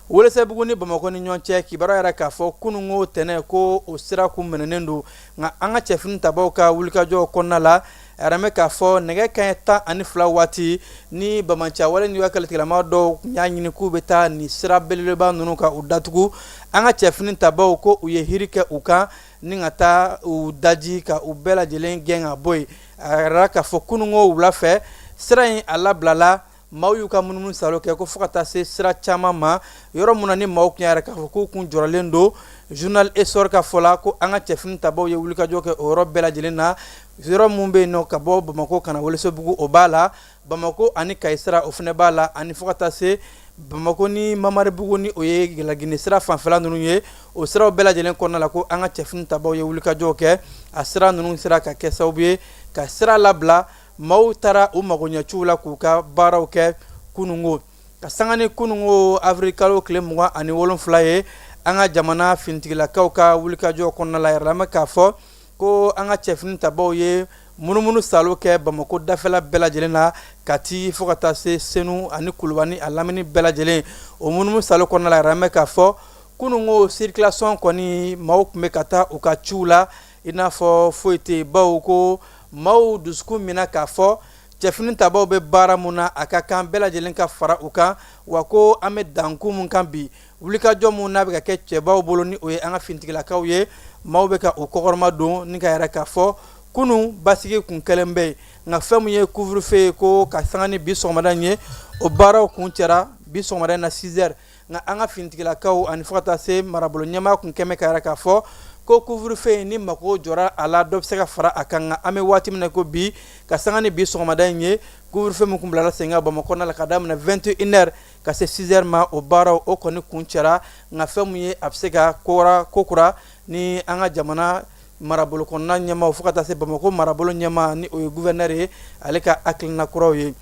D: Welesebugu ni Bamakɔ ni ɲɔgɔn cɛ, kibaruya yɛrɛ k'a fɔ kununko tɛnɛ ko o sira kun minɛnen don, nka an ka cɛfini tabaw ka wulikajɔ kɔnɔna la, a yɛrɛ k'a fɔ nɛgɛ kanɲɛ 12 waati ni banbaanci wale ni kɛlɛtigilama dɔw y'a ɲini k'u bɛ taa nin sira belebeleba ninnu ka u datugu, an ka cɛfini tabaw ko u ye hiri kɛ u kan ni ka taa u daji ka u bɛɛ lajɛlen gɛn ka bɔ yen. A yɛrɛ k'a fɔ kununko wula fɛ, sira in a labilala, maaw y'u ka munumunu salo kɛ ko fo ka taa se sira caman ma, yɔrɔ min na ni maaw tun y'a yɛrɛ k'a fɔ k'u kun jɔrɔlen don. Journal Essor ka fɔ la ko an ka cɛfini tabaw ye wulikajɔ kɛ o yɔrɔ bɛɛ lajɛlen na, yɔrɔ min bɛ yen nɔ ka bɔ Bamakɔ ka na Welesebugu, o b'a la, Bamakɔ ani Kayi sira, o fana b'a la, ani fo ka taa se Bamakɔ ni Mamaribugu, ni o ye Lagine sira fanfɛla ninnu ye. O siraw bɛɛ lajɛlen kɔnɔna la, ko an ka cɛfini tabaw ye wulikajɔ kɛ a sira ninnu sera ka kɛ sababu ye ka sira labila, maaw taara u mago ɲɛciw la k'u ka baaraw kɛ kununko. Ka sanga ni kununko avril kalo tile 27 ye, an ka jamana finitigilakaw ka wulikajɔ kɔnɔna la, yɛrɛ k'a fɔ ko an ka cɛfini tabaw ye munumunu salo kɛ Bamakɔ dafɛla bɛɛ lajɛlen na, Kati fo ka taa se Senu ani Kuluba ni a lamini bɛɛ lajɛlen. O munumunu salo kɔnɔna la, yɛrɛ k'a fɔ kununko circulation kɔni, maaw tun bɛ ka taa u ka ciw la i n'a fɔ foyi tɛ yen, bawo ko maaw dusukun minɛ k'a fɔ cɛfini tabaw bɛ baara mun na, a ka kan bɛɛ lajɛlen ka fara u kan, wa ko an bɛ dankun mun kan bi, wulikajɔ mun n'a bɛ ka kɛ cɛbaw bolo, ni o ye an ka finitigilakaw ye, maaw bɛ ka u kɔkɔrɔma don ni ka yɛrɛ k'a fɔ kunun basigi kun kɛlen bɛ yen. Nka fɛn min ye couvre-feu ye, ko ka sanga ni bi sɔgɔmada in ye, o baaraw kun cɛra bi sɔgɔmada in na 6 heures. Nka an ka finitigilakaw ani fo ka taa se marabolo ɲɛmaa kun kɛmɛ ka yɛrɛ k'a fɔ ko couvre-feu in, ni mako jɔra a la, dɔ bɛ se ka fara a kan. Nka an bɛ waati min na ko bi, ka sanga ni bi sɔgɔmada in ye, couvre-feu min kun bilala sen kan Bamakɔ kɔnɔna la ka daminɛ 21 heures ka se 6 heures ma, o baaraw o kɔni kun cɛra. Nka fɛn min ye a bɛ se ka ko kura ni an ka jamana marabolo kɔnɔna ɲɛmaaw fo ka taa se Bamakɔ marabolo ɲɛmaa, ni o ye gouverneur ye, ale ka hakilina kuraw ye.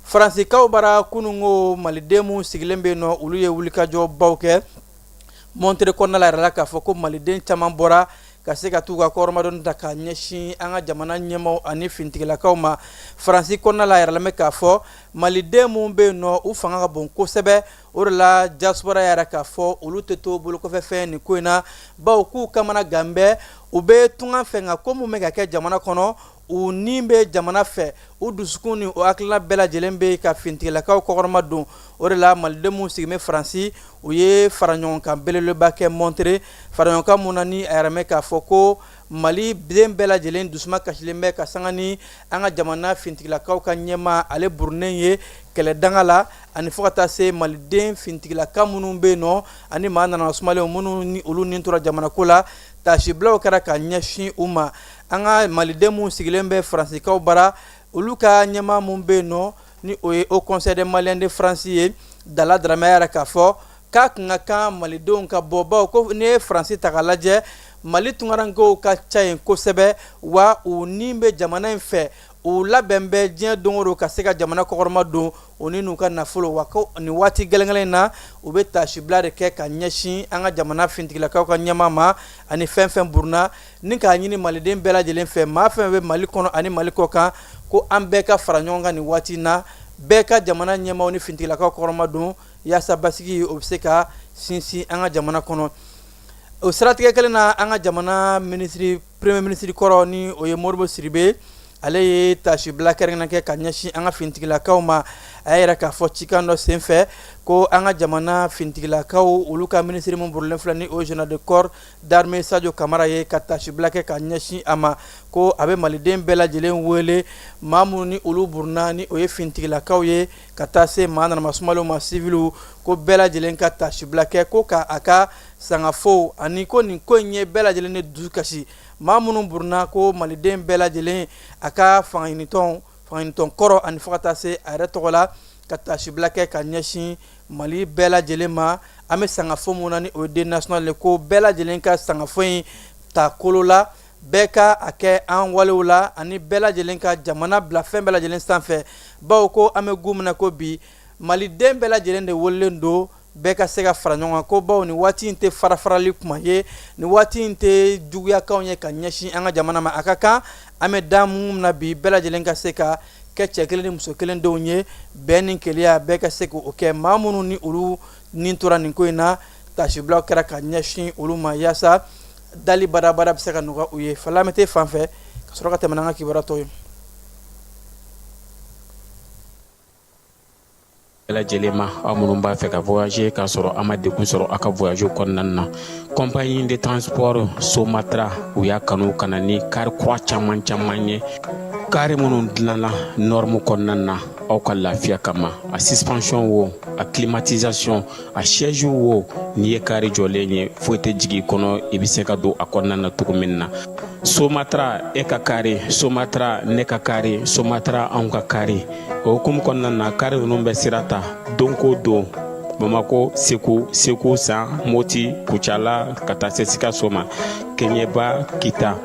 D: Faransikaw bara kununko, maliden minnu sigilen bɛ yen nɔ, olu ye wulikajɔbaw kɛ Montreux kɔnɔna la. Yɛrɛ la k'a fɔ ko maliden caman bɔra ka se ka t'u ka kɔrɔmadɔni ta ka ɲɛsin an ka jamana ɲɛmaaw ani finitigilakaw ma Faransi kɔnɔna la. Yɛrɛ lamɛn k'a fɔ maliden minnu bɛ yen nɔ, u fanga ka bon kosɛbɛ. O de la diaspora yɛrɛ k'a fɔ olu tɛ to bolokɔfɛfɛn nin ko in na, bawo k'u kamana gan bɛɛ, u bɛ tunga fɛ, nka ko min bɛ ka kɛ jamana kɔnɔ, u ni bɛ jamana fɛ, u dusukun ni o hakilina bɛɛ lajɛlen bɛ ka finitigilakaw kɔkɔrɔma don. O de la maliden minnu sigilen bɛ Faransi, u ye fara ɲɔgɔn kan belebeleba kɛ Montreux, fara ɲɔgɔn kan mun na ni a yɛrɛ mɛn k'a fɔ ko Mali den bɛɛ lajɛlen dusuma kasilen bɛ ka sanga ni an ka jamana finitigilakaw ka ɲɛmaa ale burunnen ye kɛlɛdanga la, ani fo ka taa se maliden finitigilaka minnu bɛ yen nɔ ani maa nana sumalenw minnu ni olu ni tora jamana ko la, taasibilaw kɛra ka ɲɛsin u ma. An ka maliden minnu sigilen bɛ Faransikaw bara, olu ka ɲɛmaa min bɛ yen nɔ, ni o ye Haut Conseil des Maliens de France ye, Dala Dramɛ yɛrɛ k'a fɔ k'a kun ka kan malidenw ka bɔ, bawo ko n'i ye Faransi ta k'a lajɛ, Mali tunkarankew ka ca yen kosɛbɛ, wa u ni bɛ jamana in fɛ. u labɛn bɛ diɲɛ don o don ka se ka jamana kɔkɔrɔma don o ni n'u ka nafolo. Wa ko nin waati gɛlɛngɛlɛn in na, u bɛ taasibila de kɛ ka ɲɛsin an ka jamana finitigilakaw ka ɲɛmaa ma ani fɛn fɛn burunna, ni k'a ɲini maliden bɛɛ lajɛlen fɛ, maa fɛn bɛ Mali kɔnɔ ani Mali kɔ kan, ko an bɛɛ ka fara ɲɔgɔn kan nin waati in na, bɛɛ ka jamana ɲɛmaaw ni finitigilakaw kɔkɔrɔma don, yaasa basigi o bɛ se ka sinsin an ka jamana kɔnɔ. O siratigɛ kelen na, an ka jamana minisiri, premier ministre kɔrɔ, ni o ye Modibo Sidibe, ale ye taasibila kɛrɛnkɛrɛn kɛ ka ɲɛsin an ka finitigilakaw ma. A y'a yira k'a fɔ cikan dɔ senfɛ ko an ka jamana finitigilakaw, olu ka minisiri min burulen filɛ, ni o ye général de corps d'armée Sadio Kamara ye, ka taasibila kɛ ka ɲɛsin a ma, ko a bɛ maliden bɛɛ lajɛlen wele, maa minnu ni olu burunna, ni o ye finitigilakaw ye, ka taa se maa nanama sumalenw ma, siviliw, ko bɛɛ lajɛlen ka taasibila kɛ, ko ka a ka sangafo, ani ko nin ko in ye bɛɛ lajɛlen de dusu kasi, maa minnu burunna, ko maliden bɛɛ lajɛlen, a ka fangaɲinitɔn kɔrɔ ani fo ka taa se a yɛrɛ tɔgɔ la, ka taasibila kɛ ka ɲɛsin Mali bɛɛ lajɛlen ma. An bɛ sangafo mun na, ni o ye deuil national ye, ko bɛɛ lajɛlen ka sangafo in ta kolo la, bɛɛ ka a kɛ an walew la, ani bɛɛ lajɛlen ka jamana bila fɛn bɛɛ lajɛlen sanfɛ, bawo ko an bɛ gun min na ko bi, maliden bɛɛ lajɛlen de welelen don bɛɛ ka se ka fara ɲɔgɔn kan, ko bawo nin waati in tɛ farafarali kuma ye, nin waati in tɛ juguyakanw ye ka ɲɛsin an ka jamana ma. A ka kan an bɛ da mun na bi, bɛɛ lajɛlen ka se ka kɛ cɛ kelen ni muso kelen denw ye, bɛn ni kelenya bɛɛ ka se k'o kɛ. Maa minnu ni olu ni tora nin ko in na, taasibilaw kɛra ka ɲɛsin olu ma, yaasa dali badabada bɛ se ka nɔgɔya u ye. Falamete fan fɛ ka sɔrɔ ka tɛmɛ n'an ka kibaruya tɔw ye.
G: Bɛɛ lajɛlen ma, aw minnu b'a fɛ ka voyager k'a sɔrɔ a ma degun sɔrɔ aw ka voyage kɔnɔna na, compagnie de transport Somatra, u y'a kanu ka na ni kari kura caman caman ye, kari minnu dilanna norme kɔnɔna na aw ka lafiya kama. A suspension wo, a climatisation, a siège wo, n'i ye kari jɔlen ye, foyi tɛ jigin i kɔnɔ, i bɛ se ka don a kɔnɔna na cogo min na. Somatra, e ka kari, Somatra, ne ka kari, Somatra, anw ka kari. O hukumu kɔnɔna na, kari ninnu bɛ sira ta don ko don Bamako, Segu, Segu San, Moti, Kucala, ka taa se Sikaso ma, Kɛɲɛba, Kita.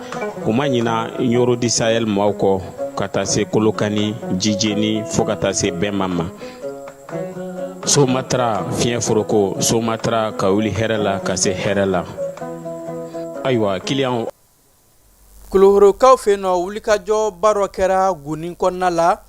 G: U ma ɲina Ɲɔrɔ du Sahel maaw kɔ, ka taa se Kolokani, Jijeni, fo ka taa se Bɛma ma. Somatra, fiɲɛ foroko, Somatra, ka wuli hɛrɛ la ka se hɛrɛ la. Ayiwa, kiliyanw.
D: Kulukorokaw fɛ yen nɔ, wulikajɔba dɔ kɛra Gunin kɔnɔna la.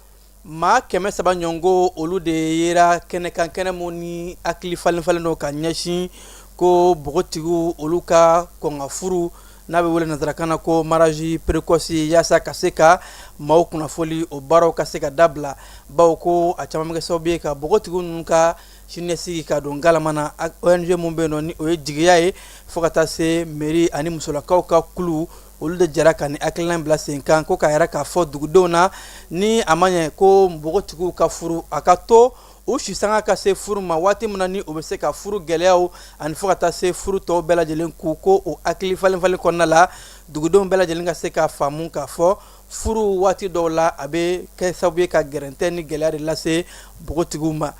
D: Maa 300 ɲɔgɔn, olu de yera kɛnɛ kan, kɛnɛ mun ni hakili falen falen don ka ɲɛsin ko npogotigiw olu ka kɔn ka furu, n'a bɛ wele nansarakan na ko mariage précoce, yaasa ka se ka maaw kunnafoli, o baaraw ka se ka dabila, bawo ko a caman bɛ kɛ sababu ye ka npogotigiw ninnu ka siniɲɛsigi ka don galama na. ONG mun bɛ yen nɔ, ni o ye Jigiya ye, fo ka taa se mairie ani musolakaw ka kulu, olu de jɛra ka nin hakilina bila sen kan, ko k'a yira k'a fɔ dugudenw na, ni a ma ɲɛ ko npogotigiw ka furu, a ka to u sisanga ka se furu ma waati min na ni u bɛ se ka furu gɛlɛyaw ani fo ka taa se furu tɔw bɛɛ lajɛlen k'u ko o hakili falen falen kɔnɔna la, dugudenw bɛɛ lajɛlen ka se k'a faamu k'a fɔ furu waati dɔw la, a bɛ kɛ sababu ye ka gɛrɛntɛ ni gɛlɛya de lase npogotigiw ma.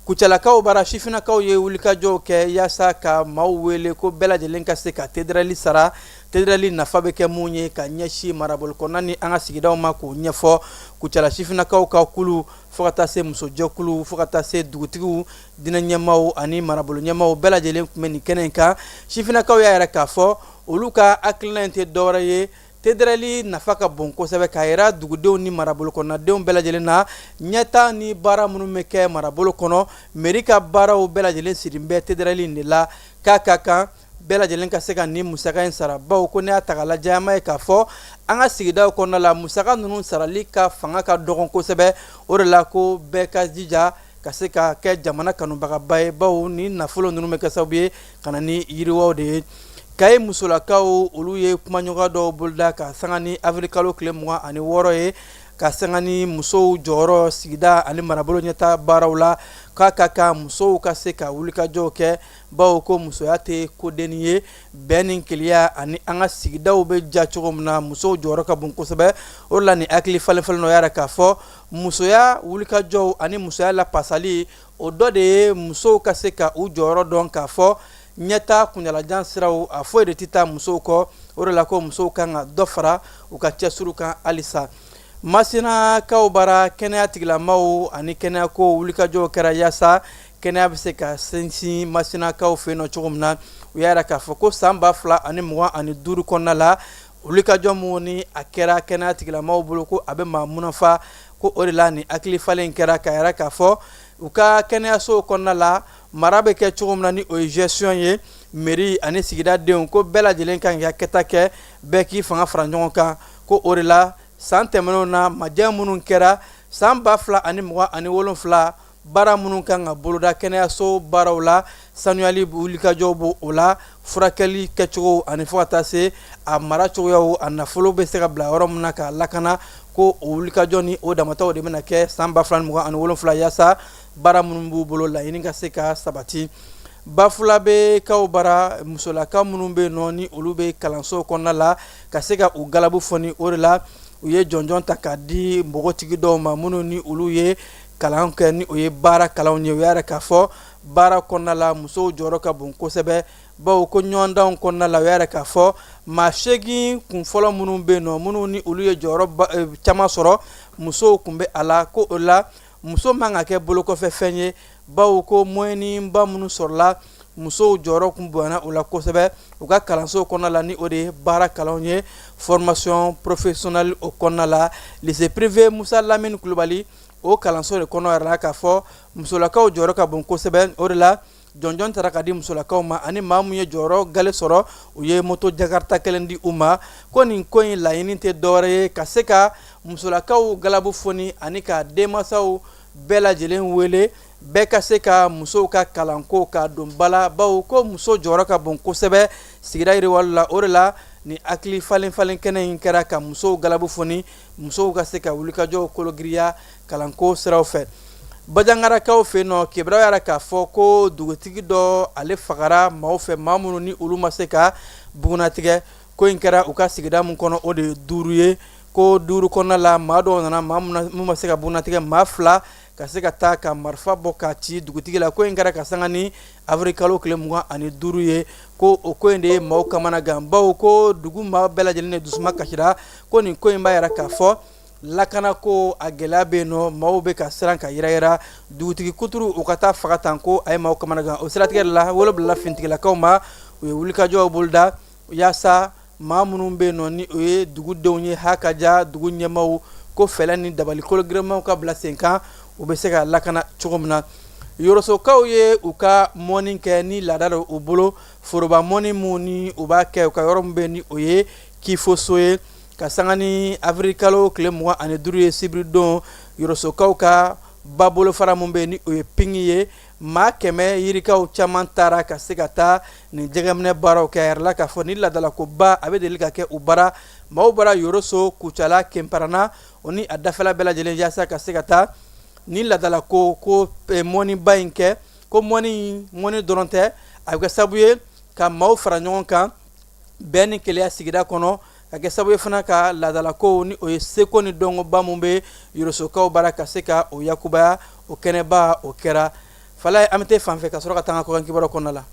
D: Kucalakaw bara, sifinnakaw ye wulikajɔw kɛ yaasa ka maaw wele ko bɛɛ lajɛlen ka se ka TDRL sara. TDRL nafa bɛ kɛ mun ye ka ɲɛsin marabolo kɔnɔna ni an ka sigidaw ma, k'o ɲɛfɔ. Kucala sifinnakaw ka kulu, fo ka taa se musojɛkulu, fo ka taa se dugutigiw, diinɛ ɲɛmaaw ani marabolo ɲɛmaaw bɛɛ lajɛlen tun bɛ nin kɛnɛ in kan. Sifinnakaw y'a yira k'a fɔ olu ka hakilina in tɛ dɔwɛrɛ ye, TDRL nafa ka bon kosɛbɛ, k'a yira dugudenw ni marabolo kɔnɔnadenw bɛɛ lajɛlen na, ɲɛtaa ni baara minnu bɛ kɛ marabolo kɔnɔ, mairie ka baaraw bɛɛ lajɛlen sirin bɛ TDRL in de la, k'a ka kan bɛɛ lajɛlen ka se ka nin musaka in sara, bawo ko ne y'a ta k'a lajɛ, an b'a ye k'a fɔ an ka sigidaw kɔnɔna la, musaka ninnu sarali ka fanga ka dɔgɔn kosɛbɛ. O de la ko bɛɛ ka jija ka se ka kɛ jamana kanubagaba ye, bawo ni nafolo ninnu bɛ kɛ sababu ye ka na ni yiriwaw de ye. Kayi musolakaw, olu ye kumaɲɔgɔnya dɔw boloda ka sanga ni avril kalo tile 26 ye, ka sanga ni musow jɔyɔrɔ sigida ani marabolo ɲɛtaa baaraw la, k'a ka kan musow ka se ka wulikajɔw kɛ, bawo ko musoya tɛ kodenni ye. Bɛn ni kelenya ani an ka sigidaw bɛ ja cogo min na, musow jɔyɔrɔ ka bon kosɛbɛ. O de la nin hakili falen falen dɔ y'a yira k'a fɔ musoya wulikajɔw ani musoya lapasali, o dɔ de ye musow ka se ka u jɔyɔrɔ dɔn, k'a fɔ ɲɛtaa kuntaalajan siraw, a foyi de tɛ taa musow kɔ. O de la ko musow kan ka dɔ fara u ka cɛsiriw kan halisa. Masinakaw bara kɛnɛya tigilamaw ani kɛnɛyako wulikajɔw kɛra yaasa kɛnɛya bɛ se ka sinsin Masinakaw fɛ yen nɔ cogo min na. U y'a yira k'a fɔ ko san 2025 kɔnɔna la, wulikajɔ min ni a kɛra kɛnɛya tigilamaw bolo ko a bɛ maa munafa, ko o de la nin hakili falen kɛra k'a yira k'a fɔ u ka kɛnɛyasow kɔnɔna la, mara bɛ kɛ cogo min na ni o ye gestion ye, mairie ani sigidadenw, ko bɛɛ lajɛlen kan k'i ka kɛta kɛ, bɛɛ k'i fanga fara ɲɔgɔn kan. Ko o de la san tɛmɛnenw na, majɛ minnu kɛra san 2027, baara minnu kan ka boloda kɛnɛyaso baaraw la, sanuyali wulikajɔw b'o o la, furakɛli kɛcogo ani fo ka taa se a mara cogoyaw, a nafolo bɛ se ka bila yɔrɔ min na k'a lakana, ko o wulikajɔ ni o damataw de bɛna kɛ san 2027 yaasa baara minnu b'u bolo laɲini ka se ka sabati. Bafulabekaw bara, musolaka minnu bɛ yen nɔ ni olu bɛ kalanso kɔnɔna la, ka se ka u galabu foni, o de la u ye jɔnjɔn ta k'a di npogotigi dɔw ma minnu ni olu ye kalan kɛ ni o ye baara kalanw ye. U y'a yira k'a fɔ baara kɔnɔna la, musow jɔyɔrɔ ka bon kosɛbɛ, bawo ko ɲɔgɔndanw kɔnɔna la, u y'a yira k'a fɔ maa 8 kun fɔlɔ minnu bɛ yen nɔ, minnu ni olu ye jɔyɔrɔ caman sɔrɔ, musow kun bɛ a la. Ko o la muso man ka kɛ bolokɔfɛ fɛn ye, bawo ko moyenneba minnu sɔrɔla, musow jɔyɔrɔ kun bonyana o la kosɛbɛ u ka kalanso kɔnɔna la, ni o de ye baara kalanw ye, formation professionnelle o kɔnɔna la. Lycée privé Musa Lamini Kulubali, o kalanso de kɔnɔ yɛrɛ la k'a fɔ musolakaw jɔyɔrɔ ka bon kosɛbɛ. O de la jɔnjɔn tara ka di musolakaw ma, ani maa min ye jɔyɔrɔ gale sɔrɔ, u ye moto jakarta kelen di u ma. Ko nin ko in laɲini tɛ dɔwɛrɛ ye ka se ka musolakaw galabu foni ani ka denmansaw bɛɛ lajɛlen wele, bɛɛ ka se ka musow ka kalanko ka don ba la, bawo ko muso jɔyɔrɔ ka bon kosɛbɛ sigida yiriwali la. O de la ni hakili falen falen kɛnɛ in kɛra ka musow galabu foni, musow ka se ka wulikajɔw kologiriya kalanko siraw fɛ. Bajangarakaw fɛ yen nɔ, kibaruya y'a yira k'a fɔ ko dugutigi dɔ ale fagara maaw fɛ, maa minnu ni olu ma se ka bugunnatigɛ. Ko in kɛra u ka sigida min kɔnɔ, o de ye 5 ye. Ko 5 kɔnɔna la, maa dɔw nana, maa minnu ma se ka bugunnatigɛ, maa 2 ka se ka taa ka marifa bɔ k'a ci dugutigi la. Ko in kɛra ka sanga ni avril kalo tile 25 ye. Ko o ko in de ye maaw kamana gan, bawo ko dugu maa bɛɛ lajɛlen de dusuma kasira. Ko nin ko in b'a yira k'a fɔ lakana ko a gɛlɛya bɛ yen nɔ, maaw bɛ ka siran ka yɛrɛyɛrɛ. Dugutigi kuturu u ka taa faga tan, ko a ye maaw kamana gan. O siratigɛ de la, wolo bilala finitigilakaw ma, u ye wulikajɔw boloda yaasa maa minnu bɛ yen nɔ ni o ye dugudenw ye, ha ka ja dugu ɲɛmaaw ko fɛɛrɛ ni dabali kologirimanw ka bila sen kan, u bɛ se ka lakana cogo min na. Yorosokaw ye u ka mɔni kɛ ni laada don u bolo, foroba mɔni min ni u b'a kɛ u ka yɔrɔ min bɛ ni o ye Kifoso ye, ka sanga ni avril kalo tile 25 ye sibiridon. Yorosokaw ka ba bolofara min bɛ ni o ye Pingi ye, maa 100 yirikaw caman taara ka se ka taa nin jɛgɛminɛ baaraw kɛ. A yirala k'a fɔ ni laadalakoba a bɛ deli ka kɛ u bara, maaw bɔra Yoroso, Kucala, Kenparana o ni a dafɛla bɛɛ lajɛlen yaasa ka se ka taa ni laadalako ko mɔniba in kɛ. Ko mɔni dɔrɔn tɛ, a bɛ kɛ sababu ye ka maaw fara ɲɔgɔn kan bɛn ni kelenya sigida kɔnɔ, ka kɛ sababu ye fana ka laadalakow ni o ye seko ni dɔnkoba min bɛ Yorosokaw bara ka se ka o yakubaya. O kɛnɛba o kɛra Falaye. An bɛ taa fan fɛ ka sɔrɔ ka taa an ka kɔkan kibaruyaw kɔnɔna la.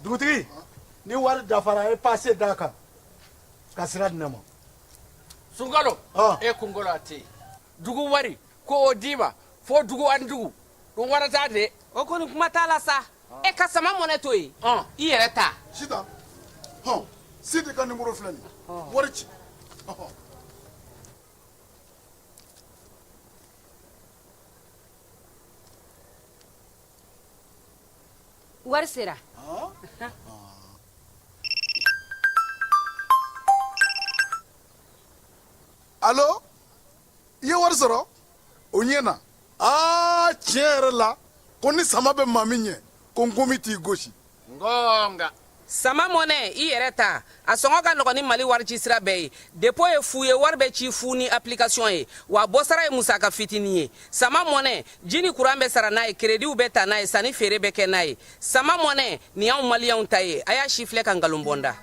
H: Dugutigi, ni wari dafara, e pase d'a kan ka sira di ne ma.
I: Sunkalo, e kunkolo a tɛ yen. Dugu wari ko o d'i ma fo dugu ani dugu dun warata de.
J: O kɔni kuma t'a la sa. E ka sama mɔnɛ to yen, i yɛrɛ ta.
H: Sitan, hɔn, Sidi ka nimoro filɛ nin ye, wari ci.
J: Wari sera.
H: Alo, i ye wari sɔrɔ? O ɲɛna. Aa, tiɲɛ yɛrɛ la, ko ni sama bɛ maa min ɲɛ, ko nkomi t'i gosi.
I: Ngonga.
J: Sama mɔnɛ, i yɛrɛ ta. A sɔngɔ ka nɔgɔn ni Mali warici sira bɛɛ ye. Dépôt ye fu ye, wari bɛ ci fu ni application ye, wa bɔsara ye musaka fitinin ye. Sama mɔnɛ, ji ni kuran bɛ sara n'a ye, créditw bɛ ta n'a ye, sanni feere bɛ kɛ n'a ye. Sama mɔnɛ, nin y'anw maliyɛnw ta ye. A y'a sifilɛ ka nkalon bɔ n da.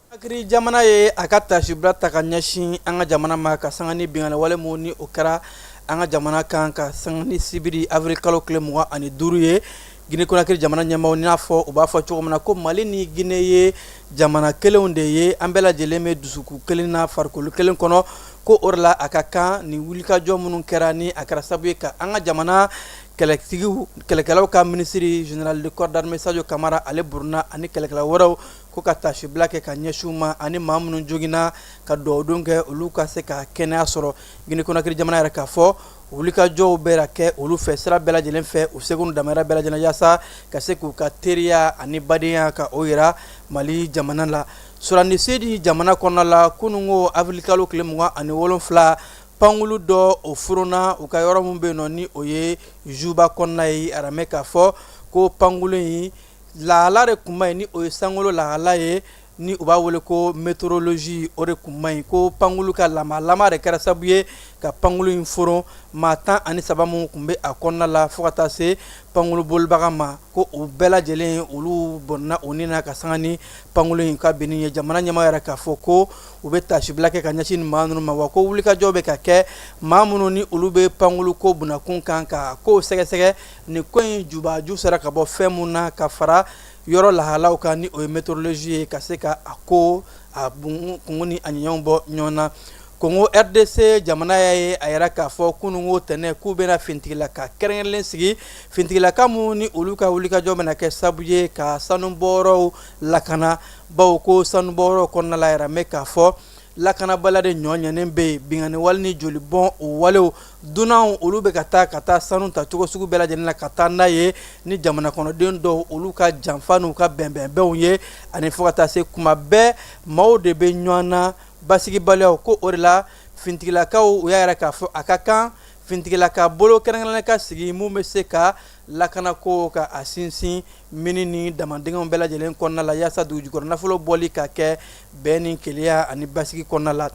D: Conakry jamana ye a ka taasibila ta ka ɲɛsin an ka jamana ma, ka sanga ni binkanni wale min ni o kɛra an ka jamana kan, ka sanga ni sibiri avril kalo tile 25 ye. Guinée Conakry jamana ɲɛmaaw n'a fɔ u b'a fɔ cogo min na ko Mali ni Guinée ye jamana kelenw de ye, an bɛɛ lajɛlen bɛ dusukun kelen na, farikolo kelen kɔnɔ, ko o de la a ka kan nin wulikajɔ minnu kɛra ni a kɛra sababu ye ka an ka jamana kɛlɛtigiw kɛlɛkɛlaw ka minisiri général de corps d'armée Sadio Kamara ale buruna ani kɛlɛkɛla wɛrɛw ko ka taasibila kɛ ka ɲɛsin u ma, ani maa minnu joginna ka dugawudon kɛ olu ka se ka kɛnɛya sɔrɔ. Guinée Conakry jamana yɛrɛ k'a fɔ wulikajɔw bɛ kɛ olu fɛ sira bɛɛ lajɛlen fɛ, u seko n'u damayira bɛɛ lajɛlen yaasa ka se k'u ka teriya ani badenya ka o yira Mali jamana la. Soudan du Sud jamana kɔnɔna la, kununko avril kalo tile 27, pankulu dɔ o foronna u ka yɔrɔ min bɛ yen nɔ ni o ye Juba kɔnɔna ye. Aramɛ k'a fɔ ko pankulu in lahala de kun man ɲi, ni o ye sankolo lahala ye ni u b'a wele ko météorologie, o de kun man ɲi, ko pankulu ka lamalama de kɛra sababu ye ka pankulu in foron. Maa 13 minnu tun bɛ a kɔnɔna la fo ka taa se pankulu bolibaga ma, ko u bɛɛ lajɛlen olu bɔnna u ni na ka sanga ni pankulu in ka binni ye. Jamana ɲɛmaa yɛrɛ k'a fɔ ko u bɛ taasibila kɛ ka ɲɛsin maa ninnu ma, wa ko wulikajɔ bɛ ka kɛ maa minnu ni olu bɛ pankulu ko bunakun kan ka kow sɛgɛsɛgɛ, nin ko in jubaju sera ka bɔ fɛn mun na ka fara yɔrɔ lahalaw kan ni o ye météorologie ye, ka se ka a ko a kungo ni a ɲɛɲɛw bɔ ɲɔgɔn na. Kongo RDC jamana y'a ye a yira k'a fɔ kununko tɛnɛn k'u bɛna finitigilaka kɛrɛnkɛrɛnlen sigi, finitigilaka minnu ni olu ka wulikajɔ bɛna kɛ sababu ye ka sanubɔyɔrɔw lakana, bawo ko sanubɔyɔrɔw kɔnɔna la yɛrɛ mɛ k'a fɔ lakanabaliya de ɲɔ ɲɛnen bɛ yen, binkanni wale ni jolibɔn o walew, dunanw olu bɛ ka taa ka taa sanu ta cogo sugu bɛɛ lajɛlen na ka taa n'a ye ni jamana kɔnɔden dɔw olu ka janfa n'u ka bɛnbɛnbɛnw ye, ani fo ka taa se kuma bɛɛ maaw de bɛ ɲɔgɔn na basigibaliyaw ko. O de la finitigilakaw u y'a yira k'a fɔ a ka kan finitigilaka bolo kɛrɛnkɛrɛnnen ka sigi mun bɛ se ka lakanako ka a sinsin mini ni damandingɛw bɛɛ lajɛlen kɔnɔna la, yaasa dugujukɔrɔ nafolo bɔli ka kɛ bɛn ni kelenya ani basigi kɔnɔna la.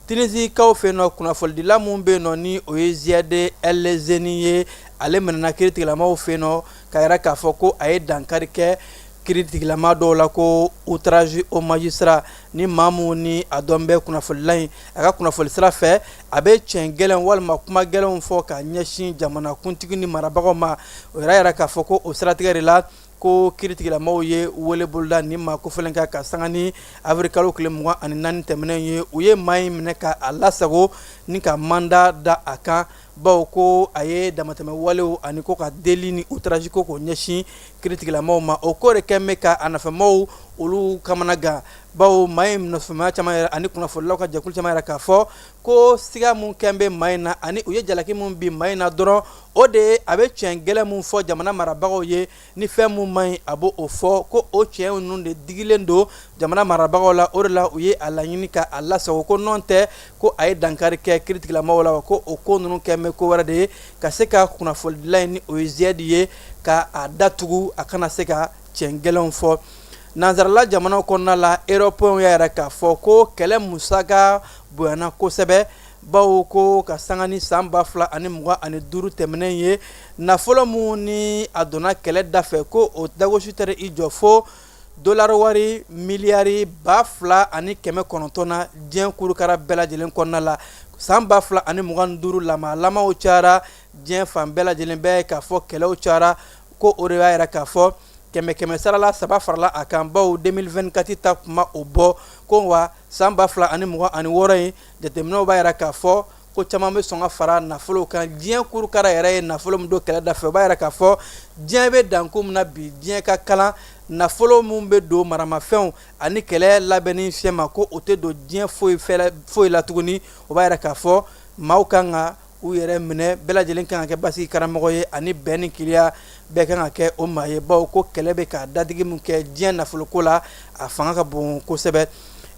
D: Tunisikaw fɛ yen nɔ, kunnafonidila mun bɛ yen nɔ ni o ye Ziyad El Zeni ye, ale minɛna kiiritigilamaw fɛ yen nɔ ka yira k'a fɔ ko a ye dankari kɛ kiiritigilama dɔw la, ko outrage au magistrat. Ni maa mun ni a dɔn bɛ kunnafonidila in a ka kunnafoni sira fɛ, a bɛ tiɲɛ gɛlɛn walima kuma gɛlɛnw fɔ ka ɲɛsin jamanakuntigi ni marabagaw ma. O yɛrɛ yira k'a fɔ ko o siratigɛ de la ko kiiritigilamaw ye wele boloda ni maa kofɔlen kan ka sanga ni avril kalo tile 24 tɛmɛnen ye. U ye maa in minɛ ka a lasago ni ka mandat da a kan, bawo ko a ye damatɛmɛ walew ani ko ka délit ni outrage ko k'o ɲɛsin kiiritigilamaw ma. O ko de kɛn bɛ ka a nɔfɛmaw olu kamana gan, bawo maa in nɔfɛmaa caman yɛrɛ ani kunnafonilaw ka jɛkulu caman yɛrɛ k'a fɔ ko siga mun kɛn bɛ maa in na ani u ye jalaki mun bin maa in na dɔrɔn, o de ye a bɛ tiɲɛ gɛlɛn mun fɔ jamana marabagaw ye, ni fɛn mun man ɲi a b'o o fɔ, ko o tiɲɛ ninnu de digilen don jamana marabagaw la. O de la u ye a laɲini ka a lasago, ko nɔn tɛ ko a ye dankari kɛ kiiritigilamaw la, ko o ko ninnu kɛn bɛ ko wɛrɛ de ye ka se ka kunnafonidila in ni o ye Ziyad ye ka a datugu, a kana se ka tiɲɛ gɛlɛnw fɔ. Nansarala jamana kɔnɔna la, européenw y'a yira k'a fɔ ko kɛlɛ musaka bonyana kosɛbɛ, bawo ko ka sanga ni san 2025 tɛmɛnen ye, nafolo mun ni a donna kɛlɛ da fɛ, ko o dagosi tɛ i jɔ fo dolari wari miliyari 2900 na diɲɛ kurukara bɛɛ lajɛlen kɔnɔna la. San 2025 lamalamaw cayara diɲɛ fan bɛɛ lajɛlen bɛɛ k'a fɔ kɛlɛw cayara, ko o de y'a yira k'a fɔ kɛmɛ kɛmɛ sarala 3 farala a kan, bawo 2024 ta kuma o bɔ ko wa san 2026 in jateminɛw b'a yira k'a fɔ ko caman bɛ sɔn ka fara nafolo kan. Diɲɛ kurukara yɛrɛ ye nafolo min don kɛlɛ da fɛ, o b'a yira k'a fɔ diɲɛ bɛ danko min na bi, diɲɛ ka kalan nafolo min bɛ don maramafɛnw ani kɛlɛ labɛnni fɛn ma, ko o tɛ don diɲɛ foyi foyi la tuguni. O b'a yira k'a fɔ maaw kan ka u yɛrɛ minɛ, bɛɛ lajɛlen kan ka kɛ basigi karamɔgɔ ye ani bɛn ni kelenya bɛɛ kan ka kɛ o maa ye, bawo ko kɛlɛ bɛ ka dadigi min kɛ diɲɛ nafoloko la, a fanga ka bon kosɛbɛ.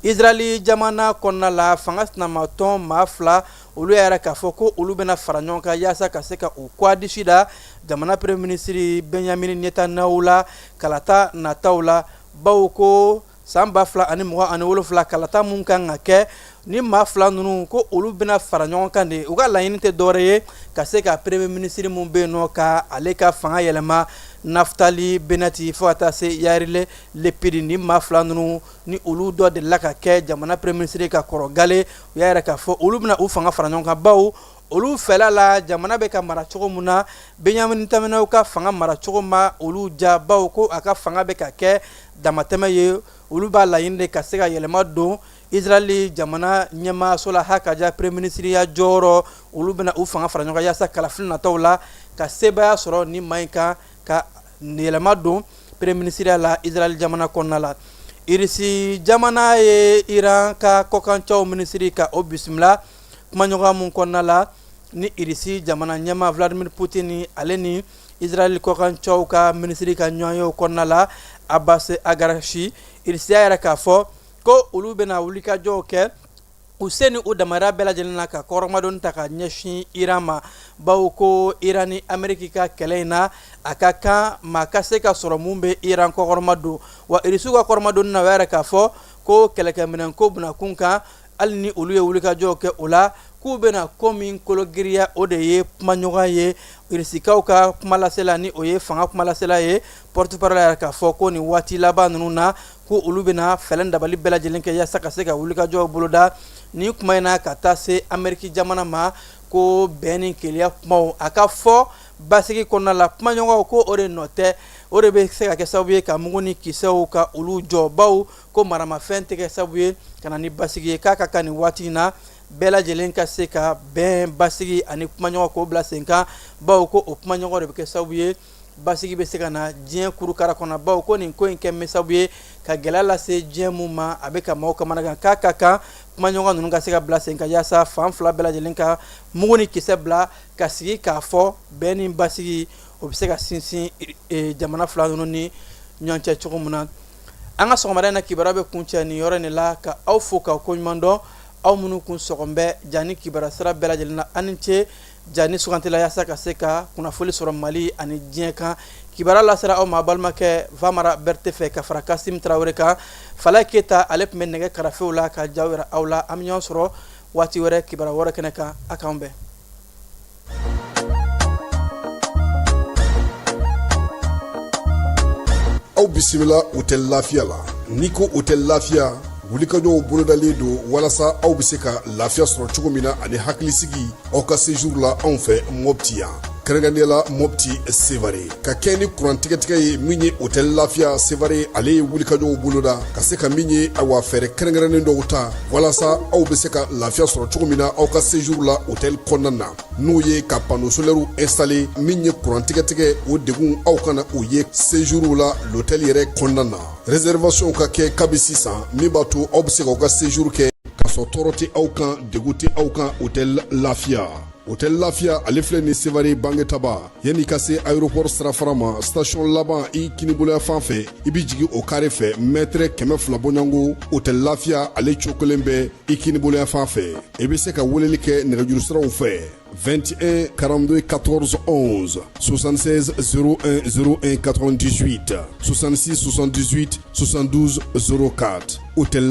D: Israɛl jamana kɔnɔna la, fanga sinamatɔn maa fila olu y'a yira k'a fɔ ko olu bɛna fara ɲɔgɔn kan yaasa ka se ka u kɔdisi da jamana premier ministre Benjamin Netanyahu la kalata nataw la, bawo ko san 2027 kalata mun kan ka kɛ, ni maa fila ninnu ko olu bɛna fara ɲɔgɔn kan de. U ka laɲini tɛ dɔwɛrɛ ye ka se ka premier ministre mun bɛ yen nɔ ka ale ka fanga yɛlɛma Naftali Bennett fo ka taa se Yair Lapid. Ni maa fila ninnu ni olu dɔ delila ka kɛ jamana premier ministre ka kɔrɔ gale, u y'a yira k'a fɔ olu bɛna u fanga fara ɲɔgɔn kan, bawo Olu fɛla la, jamana bɛ ka mara cogo mun na, Benjamin Netanyahu ka fanga mara cogo ma olu ja, bawo ko a ka fanga bɛ ka kɛ damatɛmɛ ye. Olu b'a laɲini de ka se ka yɛlɛma don Israɛl jamana ɲɛmaaso la, hakaja premier ministre jɔyɔrɔ. Olu bɛna u fanga fara ɲɔgɔn kan yaasa kalafili nataw la ka sebaaya sɔrɔ ni maa in kan ka yɛlɛma don premier ministre la Israɛl jamana kɔnɔna la. Irisi jamana ye Iran ka kɔkancɛw minisiri ka o bisimila kumaɲɔgɔnya mun kɔnɔna la ni Irisi jamana ɲɛmaa Vladimir Putin ale ni Israɛl kɔkancɛw ka minisiri ka ɲɔgɔnyew kɔnɔna la, Abbas Araghchi. Irisi y'a yira k'a fɔ ko olu bɛna wulikajɔw kɛ u se ni u damayira bɛɛ lajɛlen na ka kɔrɔmadon ta ka ɲɛsin Iran ma, bawo ko Iran ni Ameriki ka kɛlɛ in na, a ka kan maa ka se ka sɔrɔ mun bɛ Iran kɔkɔrɔma don. Wa Irisiw ka kɔrɔmadon na, o y'a yira k'a fɔ ko kɛlɛkɛminɛn ko bunakun kan, hali ni olu ye wulikajɔw kɛ o la, k'u bɛna ko min kologiriya, o de ye kumaɲɔgɔn ye. Irisikaw ka kumalasela, ni o ye fanga kumalasela ye, porte-parole y'a yira k'a fɔ ko nin waati laban ninnu na, ko olu bɛna fɛɛrɛ dabali bɛɛ lajɛlen kɛ yaasa ka se ka wulikajɔw boloda nin kuma in na ka taa se Ameriki jamana ma, ko bɛn ni kelenya kumaw a ka fɔ basigi kɔnɔna la, kumaɲɔgɔnw ko o de nɔ tɛ, o de bɛ se ka kɛ sababu ye ka mugu ni kisɛw ka olu jɔ, bawo ko maramafɛn tɛ kɛ sababu ye ka na ni basigi ye. K'a ka kan nin waati in na, bɛɛ lajɛlen ka se ka bɛn, basigi ani kumaɲɔgɔn k'o bila sen kan, bawo ko o kumaɲɔgɔn de bɛ kɛ sababu ye basigi bɛ se ka na diɲɛ kurukara kɔnɔ, bawo ko nin ko in kɛ bɛ sababu ye ka gɛlɛya lase diɲɛ mun ma, a bɛ ka maaw kamanagan. K'a ka kan kumaɲɔgɔn ninnu ka se ka bila sen kan yaasa fan fila bɛɛ lajɛlen ka mugu ni kisɛ bila ka sigi k'a fɔ bɛn ni basigi o bɛ se ka sinsin jamana fila ninnu ni ɲɔgɔn cɛ cogo min na. An ka sɔgɔmada in na kibaruya bɛ kuncɛ nin yɔrɔ in de la, ka aw fo k'aw koɲuman dɔn, aw minnu kun sɔgɔn bɛ ja ni kibaruya sira bɛɛ lajɛlen na. Aw ni ce ja ni sugantila yaasa ka se ka kunnafoni sɔrɔ Mali ani diɲɛ kan. Kibaruya lasera aw ma balimakɛ Vamara Berete fɛ ka fara Kasim Tarawele kan. Falaye Keyita ale tun bɛ nɛgɛ karafew la ka jaw yira aw la. An bɛ ɲɔgɔn sɔrɔ waati wɛrɛ kibaruya wɛrɛ kɛnɛ kan. A k'an bɛn.
E: Aw bisimila Hôtel Lafiya la. N'i ko Hôtel Lafiya, wulikajɔw bolodalen don walasa aw bɛ se ka lafiya sɔrɔ cogo min na ani hakilisigi aw ka séjour la anw fɛ Mopti yan, kɛrɛnkɛrɛnnenya la Mopti Sevare. Ka kɛ ni kuran tigɛtigɛ ye min ye, Hôtel Lafiya Sevare ale ye wulikajɔw boloda ka se ka min ye, awa, fɛɛrɛ kɛrɛnkɛrɛnnen dɔw ta walasa aw bɛ se ka lafiya sɔrɔ cogo min na aw ka séjour la hôtel kɔnɔna na, n'o ye ka panneau solaire installer. Min ye kuran tigɛtigɛ, o degun aw kana o ye séjour la l'hôtel yɛrɛ kɔnɔna na. Réservation ka kɛ kabi sisan, min b'a to aw bɛ se k'aw ka séjour kɛ k'a sɔrɔ tɔɔrɔ tɛ aw kan, degun tɛ aw kan. Hôtel Lafiya, Hôtel Lafiya ale filɛ ni Sevare Bangetaba, yanni ka se aéroport sirafara ma, station laban i kiniboloya fan fɛ, i bɛ jigin o carré fɛ, mètre 200 bɔɲɔgɔnko, Hôtel Lafiya ale cokolen bɛ i kiniboloya fan fɛ. I bɛ se ka weleli kɛ nɛgɛjuru siraw fɛ: 21 42 14 11, 76 01 01 98, 66 78 72 04. Hôtel